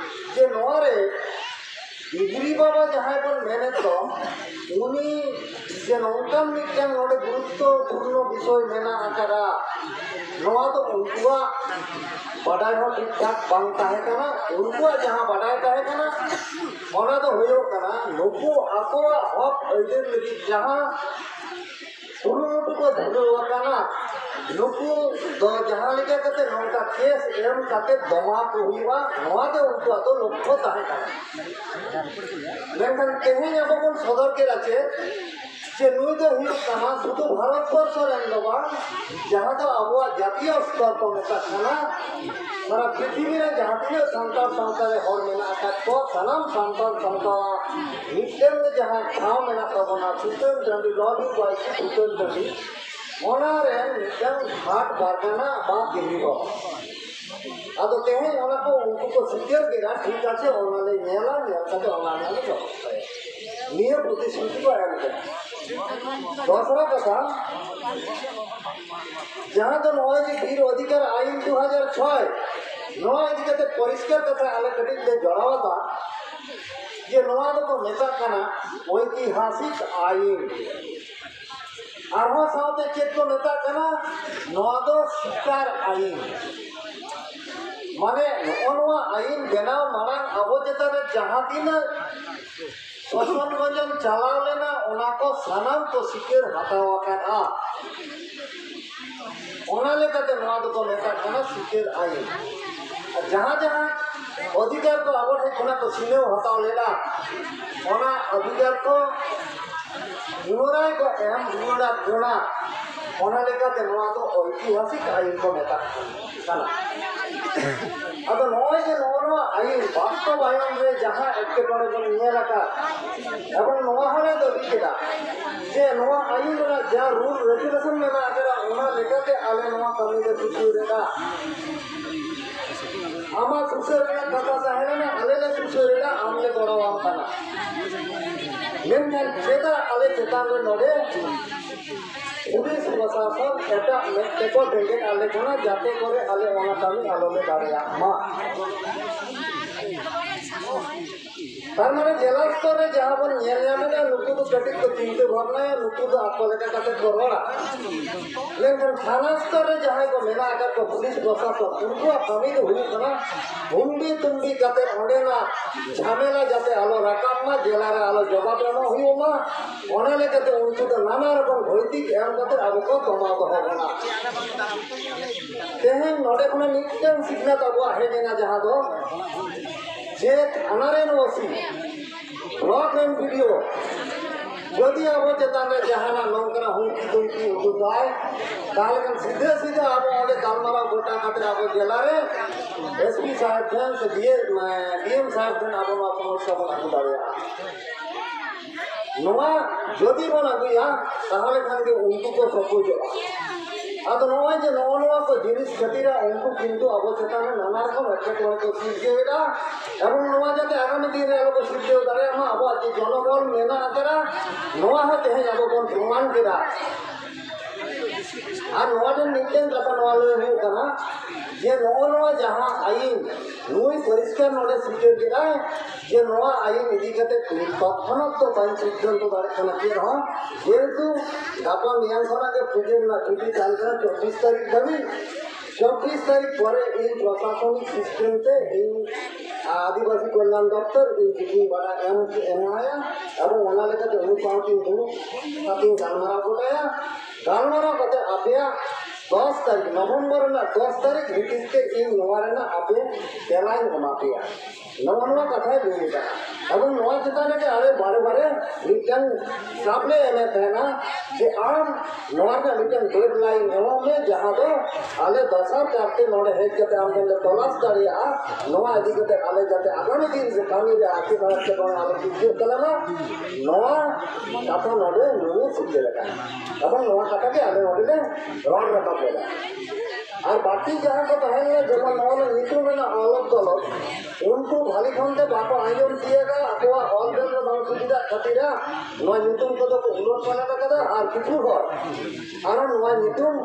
ᱡᱮ ᱱᱚᱣᱟ ᱨᱮ ᱰᱤᱜᱽᱨᱤ ᱵᱟᱵᱟ ᱡᱟᱦᱟᱸᱭ ᱵᱚᱱ ᱢᱮᱱᱮᱫ ᱫᱚ, ᱩᱱᱤ ᱡᱮ ᱱᱚᱝᱠᱟᱱ ᱢᱤᱫᱴᱟᱝ ᱱᱚᱰᱮ ᱜᱩᱨᱩᱛᱛᱚᱯᱩᱨᱱᱚ ᱵᱤᱥᱚᱭ ᱢᱮᱱᱟᱜ ᱟᱠᱟᱫᱟ, ᱱᱚᱣᱟ ᱫᱚ ᱩᱱᱠᱩᱣᱟᱜ ᱵᱟᱰᱟᱭ ᱦᱚᱸ ᱴᱷᱤᱠ ᱴᱷᱟᱠ ᱵᱟᱝ ᱛᱟᱦᱮᱸ ᱠᱟᱱᱟ᱾ ᱩᱱᱠᱩᱣᱟᱜ ᱡᱟᱦᱟᱸ ᱵᱟᱰᱟᱭ ᱛᱟᱦᱮᱸ ᱠᱟᱱᱟ, ᱚᱱᱟ ᱫᱚ ᱦᱩᱭᱩᱜ ᱠᱟᱱᱟ ᱱᱩᱠᱩ ᱟᱠᱚᱣᱟᱜ ᱦᱚᱠ ᱟᱹᱭᱫᱟᱹᱨ ᱞᱟᱹᱜᱤᱫ ᱡᱟᱦᱟᱸ ᱠᱩᱨᱩᱢᱩᱴᱩ ᱠᱚ ᱫᱷᱩᱨᱟᱹᱣ ᱟᱠᱟᱱᱟ, ᱱᱩᱠᱩ ᱫᱚ ᱡᱟᱦᱟᱸ ᱞᱮᱠᱟ ᱠᱟᱛᱮ ᱱᱚᱝᱠᱟ ᱠᱮᱥ ᱮᱢ ᱠᱟᱛᱮ ᱫᱚᱢᱟ ᱠᱚ ᱦᱩᱭᱩᱜᱼᱟ, ᱱᱚᱣᱟ ᱜᱮ ᱩᱱᱠᱩᱣᱟᱜ ᱫᱚ ᱞᱚᱠᱠᱷᱚ ᱛᱟᱦᱮᱸ ᱠᱟᱱᱟ᱾ ᱢᱮᱱᱠᱷᱟᱱ ᱛᱮᱦᱮᱧ ᱟᱵᱚ ᱵᱚᱱ ᱥᱚᱫᱚᱨ ᱠᱮᱫᱟ ᱪᱮᱫ, ᱡᱮ ᱱᱩᱭ ᱫᱚ ᱦᱩᱭᱩᱜ ᱠᱟᱱᱟ ᱥᱩᱫᱷᱩ ᱵᱷᱟᱨᱚᱛ ᱵᱚᱨᱥᱚ ᱨᱮᱱ ᱫᱚ ᱵᱟᱝ, ᱡᱟᱦᱟᱸ ᱫᱚ ᱟᱵᱚᱣᱟᱜ ᱡᱟᱛᱤᱭᱚ ᱥᱛᱚᱨ ᱠᱚ ᱢᱮᱛᱟᱜ ᱠᱟᱱᱟ, ᱥᱟᱨᱟ ᱯᱨᱤᱛᱷᱤᱵᱤ ᱨᱮ ᱡᱟᱦᱟᱸ ᱛᱤᱱᱟᱹᱜ ᱥᱟᱱᱛᱟᱲ ᱥᱟᱶᱛᱟ ᱨᱮ ᱦᱚᱲ ᱢᱮᱱᱟᱜ ᱟᱠᱟᱫ ᱠᱚ, ᱥᱟᱱᱟᱢ ᱥᱟᱱᱛᱟᱲ ᱥᱟᱶᱛᱟᱣᱟᱜ ᱢᱤᱫᱴᱮᱱ ᱜᱮ ᱡᱟᱦᱟᱸ ᱴᱷᱟᱶ ᱢᱮᱱᱟᱜ ᱛᱟᱵᱚᱱᱟ, ᱥᱩᱛᱟᱹᱱ ᱴᱟᱺᱰᱤ, ᱞᱚ ᱵᱤᱨ ᱵᱟᱭᱥᱤ ᱥᱩᱛᱟᱹᱱ ᱴᱟᱺᱰᱤ, ᱚᱱᱟ ᱨᱮ ᱢᱤᱫᱴᱟᱝ ᱦᱟᱴ ᱯᱟᱨᱜᱟᱱᱟ ᱵᱟ ᱫᱤᱞᱞᱤ ᱵᱟᱵᱟ᱾ ᱟᱫᱚ ᱛᱮᱦᱮᱧ ᱚᱱᱟ ᱠᱚ ᱩᱱᱠᱩ ᱠᱚ ᱥᱤᱠᱟᱹᱨ ᱠᱮᱫᱟ, ᱴᱷᱤᱠ ᱟᱪᱷᱮ, ᱚᱱᱟ ᱞᱮ ᱧᱮᱞᱟ, ᱧᱮᱞ ᱠᱟᱛᱮ ᱚᱱᱟ ᱨᱮᱱᱟᱜ ᱞᱮ ᱵᱮᱵᱚᱥᱛᱷᱟᱭᱟ᱾ ᱱᱤᱭᱟᱹ ᱯᱨᱚᱛᱤᱥᱨᱩᱛᱤ ᱠᱚ ᱮᱢ ᱠᱮᱫᱟ᱾ ᱫᱚᱥᱨᱟ ᱠᱟᱛᱷᱟ, ᱡᱟᱦᱟᱸ ᱫᱚ ᱱᱚᱜᱼᱚᱭ ᱡᱮ ᱵᱤᱨ ᱚᱫᱷᱤᱠᱟᱨ ᱟᱭᱤᱱ ᱫᱩ ᱦᱟᱡᱟᱨ ᱪᱷᱚᱭ, ᱱᱚᱣᱟ ᱤᱫᱤ ᱠᱟᱛᱮ ᱯᱚᱨᱤᱥᱠᱟᱨ ᱠᱟᱛᱷᱟ ᱟᱞᱮ ᱠᱟᱹᱴᱤᱡ ᱞᱮ ᱡᱚᱲᱟᱣ ᱮᱫᱟ ᱡᱮ ᱱᱚᱣᱟ ᱫᱚᱠᱚ ᱢᱮᱛᱟᱜ ᱠᱟᱱᱟ ᱳᱭᱛᱤᱦᱟᱥᱤᱠ ᱟᱭᱤᱱ᱾ ᱟᱨᱦᱚᱸ ᱥᱟᱶᱛᱮ ᱪᱮᱫ ᱠᱚ ᱢᱮᱛᱟᱜ ᱠᱟᱱᱟ? ᱱᱚᱣᱟ ᱫᱚ ᱥᱤᱠᱟᱨ ᱟᱭᱤᱱ᱾ ᱢᱟᱱᱮ ᱱᱚᱜᱼᱚ ᱱᱚᱣᱟ ᱟᱭᱤᱱ ᱵᱮᱱᱟᱣ ᱢᱟᱲᱟᱝ ᱟᱵᱚ ᱪᱮᱛᱟᱱ ᱨᱮ ᱡᱟᱦᱟᱸ ᱛᱤᱱᱟᱹᱜ ᱥᱳᱥᱚᱱ ᱜᱚᱸᱡᱚᱱ ᱪᱟᱞᱟᱣ ᱞᱮᱱᱟ, ᱚᱱᱟ ᱠᱚ ᱥᱟᱱᱟᱢ ᱠᱚ ᱥᱤᱠᱟᱹᱨ ᱦᱟᱛᱟᱣ ᱟᱠᱟᱫᱼᱟ᱾ ᱚᱱᱟ ᱞᱮᱠᱟᱛᱮ ᱱᱚᱣᱟ ᱫᱚᱠᱚ ᱢᱮᱛᱟᱜ ᱠᱟᱱᱟ ᱥᱤᱠᱟᱹᱨ ᱟᱭᱤᱱ᱾ ᱟᱨ ᱡᱟᱦᱟᱸ ᱡᱟᱦᱟᱸ ᱚᱫᱷᱤᱠᱟᱨ ᱠᱚ ᱟᱵᱚ ᱴᱷᱮᱱ ᱠᱷᱚᱱᱟᱜ ᱠᱚ ᱪᱷᱤᱱᱟᱹᱣ ᱦᱟᱛᱟᱣ ᱞᱮᱫᱟ, ᱚᱱᱟ ᱚᱫᱷᱤᱠᱟᱨ ᱠᱚ ᱯᱩᱱᱚᱨᱟᱭ ᱠᱚ ᱮᱢ ᱨᱩᱣᱟᱹᱲᱟ ᱠᱚᱲᱟ᱾ ᱚᱱᱟ ᱞᱮᱠᱟᱛᱮ ᱱᱚᱣᱟ ᱫᱚ ᱳᱭᱛᱤᱦᱟᱥᱤᱠ ᱟᱭᱤᱱ ᱠᱚ ᱢᱮᱛᱟᱜ ᱠᱟᱱᱟ᱾ ᱟᱫᱚ ᱱᱚᱜᱼᱚᱭ ᱡᱮ ᱱᱚᱜᱼᱚ ᱱᱚᱣᱟ ᱟᱭᱤᱱ ᱵᱟᱥᱛᱚᱵᱟᱭᱚᱱ ᱨᱮ ᱡᱟᱦᱟᱸ ᱮᱴᱠᱮᱴᱚᱬᱮ ᱵᱚᱱ ᱧᱮᱞ ᱟᱠᱟᱫ, ᱮᱵᱚᱝ ᱱᱚᱣᱟ ᱦᱚᱸᱞᱮ ᱫᱟᱹᱵᱤ ᱠᱮᱫᱟ ᱡᱮ ᱱᱚᱣᱟ ᱟᱭᱤᱱ ᱨᱮᱱᱟᱜ ᱡᱟ ᱨᱩᱞ ᱨᱮᱜᱩᱞᱮᱥᱚᱱ ᱢᱮᱱᱟᱜ ᱟᱠᱟᱫᱟ, ᱚᱱᱟ ᱞᱮᱠᱟᱛᱮ ᱟᱞᱮ ᱱᱚᱣᱟ ᱠᱟᱹᱢᱤ ᱞᱮ ᱥᱩᱥᱟᱹᱨ ᱮᱫᱟ᱾ ᱟᱢᱟᱜ ᱥᱩᱥᱟᱹᱨ ᱨᱮᱱᱟᱜ ᱠᱟᱛᱷᱟ ᱛᱟᱦᱮᱸ ᱞᱮᱱᱟ, ᱟᱞᱮ ᱞᱮ ᱥᱩᱥᱟᱹᱨ ᱮᱫᱟ, ᱟᱢ ᱞᱮ ᱜᱚᱲᱚᱣᱟᱢ ᱠᱟᱱᱟ᱾ ᱢᱮᱱᱠᱷᱟᱱ ᱪᱮᱫᱟᱜ ᱟᱞᱮ ᱪᱮᱛᱟᱱ ᱨᱮ ᱱᱚᱰᱮ ᱯᱩᱞᱤᱥ ᱯᱨᱚᱥᱟᱥᱚᱱ ᱮᱴᱟᱜ ᱢᱮᱫ ᱛᱮᱠᱚ ᱵᱮᱸᱜᱮᱫ ᱟᱞᱮ ᱠᱟᱱᱟ, ᱡᱟᱛᱮ ᱠᱚᱨᱮ ᱟᱞᱮ ᱚᱱᱟ ᱠᱟᱹᱢᱤ ᱟᱞᱚ ᱞᱮ ᱫᱟᱲᱮᱭᱟᱜ ᱢᱟ? ᱛᱟᱨ ᱢᱟᱱᱮ ᱡᱮᱞᱟ ᱥᱛᱚᱨ ᱨᱮ ᱡᱟᱦᱟᱸ ᱵᱚᱱ ᱧᱮᱞ ᱧᱟᱢ ᱮᱫᱟ, ᱱᱩᱠᱩ ᱫᱚ ᱠᱟᱹᱴᱤᱡ ᱠᱚ ᱪᱤᱱᱛᱟᱹ ᱵᱷᱟᱵᱽᱱᱟᱭᱟ, ᱱᱩᱠᱩ ᱫᱚ ᱟᱠᱚ ᱞᱮᱠᱟ ᱠᱟᱛᱮ ᱠᱚ ᱨᱚᱲᱟ᱾ ᱢᱮᱱᱠᱷᱟᱱ ᱛᱷᱟᱱᱟ ᱥᱛᱚᱨ ᱨᱮ ᱡᱟᱦᱟᱸᱭ ᱠᱚ ᱢᱮᱱᱟᱜ ᱟᱠᱟᱫ ᱠᱚ, ᱯᱩᱞᱤᱥ ᱯᱨᱚᱥᱟᱥᱚᱱ, ᱩᱱᱠᱩᱣᱟᱜ ᱠᱟᱹᱢᱤ ᱫᱚ ᱦᱩᱭᱩᱜ ᱠᱟᱱᱟ ᱦᱩᱢᱵᱤ ᱛᱩᱢᱵᱤ ᱠᱟᱛᱮ ᱚᱸᱰᱮᱱᱟᱜ ᱡᱷᱟᱢᱮᱞᱟ ᱡᱟᱛᱮ ᱟᱞᱚ ᱨᱟᱠᱟᱵ ᱢᱟ, ᱡᱮᱞᱟ ᱨᱮ ᱟᱞᱚ ᱡᱚᱵᱟᱵ ᱮᱢᱚᱜ ᱦᱩᱭᱩᱜ ᱢᱟ᱾ ᱚᱱᱟ ᱞᱮᱠᱟᱛᱮ ᱩᱱᱠᱩ ᱫᱚ ᱱᱟᱱᱟ ᱨᱚᱠᱚᱢ ᱵᱷᱳᱭᱛᱤᱠ ᱮᱢ ᱠᱟᱛᱮ ᱟᱵᱚ ᱠᱚ ᱫᱚᱢᱟᱣ ᱫᱚᱦᱚ ᱵᱚᱱᱟ᱾ ᱛᱮᱦᱮᱧ ᱱᱚᱰᱮ ᱠᱷᱚᱱᱟᱜ ᱢᱤᱫᱴᱟᱝ ᱥᱤᱠᱷᱱᱟᱹᱛ ᱟᱵᱚᱣᱟᱜ ᱦᱮᱡ ᱮᱱᱟ, ᱡᱟᱦᱟᱸ ᱫᱚ ᱡᱮ ᱛᱷᱟᱱᱟ ᱨᱮᱱ ᱳᱥᱤ, ᱵᱞᱚᱠ ᱨᱮᱱ ᱵᱤᱰᱤᱳ, ᱡᱩᱫᱤ ᱟᱵᱚ ᱪᱮᱛᱟᱱ ᱨᱮ ᱡᱟᱦᱟᱱᱟᱜ ᱱᱚᱝᱠᱟᱱᱟᱜ ᱦᱩᱢᱠᱤ ᱫᱷᱩᱢᱠᱤ ᱩᱫᱩᱜᱟᱭ, ᱛᱟᱦᱚᱞᱮ ᱠᱷᱟᱱ ᱥᱤᱫᱷᱟᱹ ᱥᱤᱫᱷᱟᱹ ᱟᱵᱚ ᱚᱸᱰᱮ ᱜᱟᱞᱢᱟᱨᱟᱣ ᱜᱚᱴᱟ ᱠᱟᱛᱮ ᱟᱵᱚ ᱡᱮᱞᱟ ᱨᱮ ᱮᱥᱯᱤ ᱥᱟᱦᱮᱵ ᱴᱷᱮᱱ ᱥᱮ ᱰᱤᱮᱢ ᱥᱟᱦᱮᱵ ᱴᱷᱮᱱ ᱟᱵᱚ ᱱᱚᱣᱟ ᱥᱚᱢᱚᱥᱥᱟ ᱵᱚᱱ ᱟᱹᱜᱩ ᱫᱟᱲᱮᱭᱟᱜᱼᱟ᱾ ᱱᱚᱣᱟ ᱡᱩᱫᱤ ᱵᱚᱱ ᱟᱹᱜᱩᱭᱟ, ᱛᱟᱦᱚᱞᱮ ᱠᱷᱟᱱ ᱜᱮ ᱩᱱᱠᱩ ᱠᱚ ᱥᱚᱯᱚᱡᱚᱜᱼᱟ᱾ ᱟᱫᱚ ᱱᱚᱜᱼᱚᱭ ᱡᱮ ᱱᱚᱜᱼᱚ ᱱᱚᱣᱟ ᱠᱚ ᱡᱤᱱᱤᱥ ᱠᱷᱟᱹᱛᱤᱨ ᱩᱱᱠᱩ ᱠᱤᱱᱛᱩ ᱟᱵᱚ ᱪᱮᱛᱟᱱ ᱨᱮ ᱱᱟᱱᱟ ᱨᱚᱠᱚᱢ ᱮᱴᱠᱮᱴᱚᱬᱮ ᱠᱚ ᱥᱤᱨᱡᱟᱹᱣᱮᱫᱟ, ᱮᱵᱚᱝ ᱱᱚᱣᱟ ᱡᱟᱛᱮ ᱟᱜᱟᱢᱤ ᱫᱤᱱ ᱨᱮ ᱟᱞᱚ ᱠᱚ ᱥᱤᱨᱡᱟᱹᱣ ᱫᱟᱲᱮᱭᱟᱜ ᱢᱟ, ᱟᱵᱚᱣᱟᱜ ᱡᱮ ᱡᱚᱱᱚᱜᱚᱱ ᱢᱮᱱᱟᱜ ᱟᱠᱟᱫᱟ, ᱱᱚᱣᱟ ᱦᱚᱸ ᱛᱮᱦᱮᱧ ᱟᱵᱚ ᱵᱚᱱ ᱯᱨᱚᱢᱟᱱ ᱠᱮᱫᱟ᱾ ᱟᱨ ᱱᱚᱣᱟ ᱴᱷᱮᱱ ᱢᱤᱫᱴᱮᱱ ᱠᱟᱛᱷᱟ ᱱᱚᱣᱟ ᱞᱟᱹᱭ ᱦᱩᱭᱩᱜ ᱠᱟᱱᱟ, ᱡᱮ ᱱᱚᱜᱼᱚ ᱱᱚᱣᱟ ᱡᱟᱦᱟᱸ ᱟᱹᱭᱤᱱ ᱱᱩᱭ ᱯᱚᱨᱤᱥᱠᱟᱨ ᱱᱚᱰᱮ ᱥᱤᱠᱟᱹᱨ ᱠᱮᱫᱟᱭ, ᱡᱮ ᱱᱚᱣᱟ ᱟᱹᱭᱤᱱ ᱤᱫᱤ ᱠᱟᱛᱮ ᱛᱚᱛᱠᱷᱚᱱᱟᱛ ᱫᱚ ᱵᱟᱹᱧ ᱥᱤᱫᱽᱫᱷᱟᱱᱛᱚ ᱫᱟᱲᱮᱭᱟᱜ ᱠᱟᱱᱟ ᱪᱮᱫ ᱦᱚᱸ, ᱡᱮᱦᱮᱛᱩ ᱜᱟᱯᱟ ᱢᱮᱭᱟᱝ ᱠᱷᱚᱱᱟᱜ ᱜᱮ ᱯᱩᱡᱟᱹ ᱨᱮᱱᱟᱜ ᱪᱷᱩᱴᱤ ᱛᱟᱦᱮᱱ ᱠᱟᱱᱟ ᱪᱚᱵᱵᱤᱥ ᱛᱟᱹᱨᱤᱠᱷ ᱫᱷᱟᱹᱵᱤᱡ᱾ ᱪᱚᱵᱵᱤᱥ ᱛᱟᱹᱨᱤᱠᱷ ᱯᱚᱨᱮ ᱤᱧ ᱯᱨᱚᱥᱟᱥᱚᱱᱤᱠ ᱥᱤᱥᱴᱮᱢ ᱛᱮ ᱤᱧ ᱟᱹᱫᱤᱵᱟᱹᱥᱤ ᱠᱚᱞᱭᱟᱱ ᱫᱚᱯᱛᱚᱨ ᱤᱧ ᱪᱤᱴᱷᱤᱧ ᱵᱟᱰᱟᱭ ᱮᱢ ᱮᱢᱟᱭᱟ, ᱮᱵᱚᱝ ᱚᱱᱟ ᱞᱮᱠᱟᱛᱮ ᱩᱱᱤ ᱥᱟᱶᱛᱮᱧ ᱫᱩᱲᱩᱵ ᱠᱟᱛᱮᱧ ᱜᱟᱞᱢᱟᱨᱟᱣ ᱜᱚᱴᱟᱭᱟ᱾ ᱜᱟᱞᱢᱟᱨᱟᱣ ᱠᱟᱛᱮ ᱟᱯᱮᱭᱟᱜ ᱫᱚᱥ ᱛᱟᱹᱨᱤᱠᱷ, ᱱᱚᱵᱷᱮᱢᱵᱚᱨ ᱨᱮᱱᱟᱜ ᱫᱚᱥ ᱛᱟᱹᱨᱤᱠᱷ ᱵᱷᱤᱛᱤᱨ ᱛᱮ ᱤᱧ ᱱᱚᱣᱟ ᱨᱮᱱᱟᱜ ᱟᱯᱮ ᱛᱮᱞᱟᱧ ᱮᱢᱟ ᱯᱮᱭᱟ᱾ ᱱᱚᱜᱼᱚ ᱱᱚᱣᱟ ᱠᱟᱛᱷᱟᱭ ᱞᱟᱹᱭ ᱮᱫᱟ᱾ ᱮᱵᱚᱝ ᱱᱚᱣᱟ ᱪᱮᱛᱟᱱ ᱨᱮᱜᱮ ᱟᱞᱮ ᱵᱟᱨᱮ ᱵᱟᱨᱮ ᱢᱤᱫᱴᱟᱝ ᱪᱟᱯ ᱞᱮ ᱮᱢᱮᱫ ᱛᱟᱦᱮᱱᱟ ᱡᱮ ᱟᱢ ᱱᱚᱣᱟ ᱨᱮᱱᱟᱜ ᱢᱤᱫᱴᱟᱝ ᱰᱮᱰᱞᱟᱭᱤᱱ ᱮᱢᱚᱜ ᱢᱮ, ᱡᱟᱦᱟᱸ ᱫᱚ ᱟᱞᱮ ᱫᱚᱥᱟᱨ ᱠᱟᱨᱛᱮ ᱱᱚᱰᱮ ᱦᱮᱡ ᱠᱟᱛᱮ ᱟᱢ ᱴᱷᱮᱱ ᱞᱮ ᱛᱚᱞᱟᱥ ᱫᱟᱲᱮᱭᱟᱜᱼᱟ᱾ ᱱᱚᱣᱟ ᱤᱫᱤ ᱠᱟᱛᱮ ᱟᱞᱮ ᱡᱟᱛᱮ ᱟᱜᱟᱢᱤ ᱫᱤᱱ ᱨᱮ ᱠᱟᱹᱢᱤ ᱨᱮ ᱟᱨ ᱪᱮᱫ ᱦᱚᱸ ᱮᱴᱠᱮᱴᱚᱬᱮ ᱟᱞᱚ ᱥᱤᱨᱡᱟᱹᱜ ᱛᱟᱞᱮ ᱢᱟ, ᱱᱚᱣᱟ ᱠᱟᱛᱷᱟ ᱱᱚᱰᱮ ᱱᱩᱭᱮ ᱥᱤᱠᱟᱹᱨ ᱟᱠᱟᱱᱟ᱾ ᱮᱵᱚᱝ ᱱᱚᱣᱟ ᱠᱟᱛᱷᱟ ᱜᱮ ᱟᱞᱮ ᱱᱚᱰᱮ ᱞᱮ ᱨᱚᱲ ᱨᱟᱠᱟᱵ ᱞᱮᱫᱟ᱾ ᱟᱨ ᱵᱟᱹᱲᱛᱤ ᱡᱟᱦᱟᱸ ᱠᱚ ᱛᱟᱦᱮᱸ ᱞᱮᱱᱟ, ᱡᱮᱢᱚᱱ ᱱᱚᱣᱟ ᱨᱮᱱᱟᱜ ᱧᱩᱛᱩᱢ ᱨᱮᱱᱟᱜ ᱚᱞᱚᱜ ᱜᱚᱞᱚᱛ, ᱩᱱᱠᱩ ᱵᱷᱟᱞᱤ ᱠᱷᱚᱱ ᱛᱮ ᱵᱟᱠᱚ ᱟᱸᱡᱚᱢ ᱛᱤᱭᱟᱹᱜᱟ, ᱟᱠᱚᱣᱟᱜ ᱚᱞ ᱵᱮᱞ ᱨᱮ ᱵᱟᱝ ᱥᱩᱵᱤᱫᱷᱟᱜ ᱠᱷᱟᱹᱛᱤᱨ ᱱᱚᱣᱟ ᱧᱩᱛᱩᱢ ᱠᱚᱫᱚ ᱠᱚ ᱩᱞᱴ ᱯᱟᱞᱴ ᱟᱠᱟᱫᱟ᱾ ᱟᱨ ᱠᱤᱪᱷᱩ ᱦᱚᱲ ᱟᱨᱚ ᱱᱚᱣᱟ ᱧᱩᱛᱩᱢ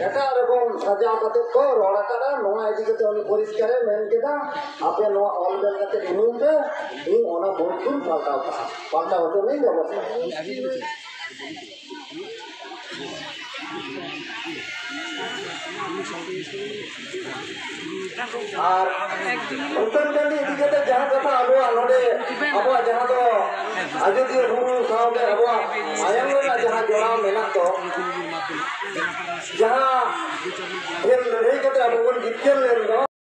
ᱮᱴᱟᱜ ᱨᱚᱠᱚᱢ ᱥᱟᱡᱟᱣ ᱠᱟᱛᱮ ᱠᱚ ᱨᱚᱲ ᱟᱠᱟᱫᱟ᱾ ᱱᱚᱣᱟ ᱤᱫᱤ ᱠᱟᱛᱮ ᱩᱱᱤ ᱯᱚᱨᱤᱥᱠᱟᱨᱮ ᱢᱮᱱ ᱠᱮᱫᱟ, ᱟᱯᱮ ᱱᱚᱣᱟ ᱚᱞ ᱵᱮᱞ ᱠᱟᱛᱮ ᱮᱢᱟᱹᱧ ᱯᱮ, ᱤᱧ ᱚᱱᱟ ᱵᱳᱨᱰ ᱫᱚᱧ ᱯᱟᱞᱴᱟᱣ ᱠᱟᱜᱼᱟ, ᱯᱟᱞᱴᱟᱣ ᱦᱚᱪᱚ ᱨᱮᱱᱟᱜ ᱵᱮᱵᱚᱥᱛᱷᱟ᱾ ᱟᱨ ᱥᱩᱛᱟᱹᱱ ᱴᱟᱺᱰᱤ ᱤᱫᱤ ᱠᱟᱛᱮ ᱡᱟᱦᱟᱸ ᱠᱟᱛᱷᱟ ᱟᱵᱚᱣᱟᱜ ᱱᱚᱰᱮ, ᱟᱵᱚᱣᱟᱜ ᱡᱟᱦᱟᱸ ᱫᱚ ᱟᱡᱚᱫᱤᱭᱟᱹ ᱵᱩᱨᱩ ᱥᱟᱶᱛᱮ ᱟᱵᱚᱣᱟᱜ ᱢᱟᱭᱟᱢ ᱨᱮᱱᱟᱜ ᱡᱟᱦᱟᱸ ᱡᱚᱲᱟᱣ ᱢᱮᱱᱟᱜ ᱫᱚ, ᱡᱟᱦᱟᱸ ᱴᱷᱮᱱ ᱞᱟᱹᱲᱦᱟᱹᱭ ᱠᱟᱛᱮ ᱟᱵᱚ ᱵᱚᱱ ᱡᱤᱛᱠᱟᱹᱨ ᱞᱮᱱ ᱫᱚ,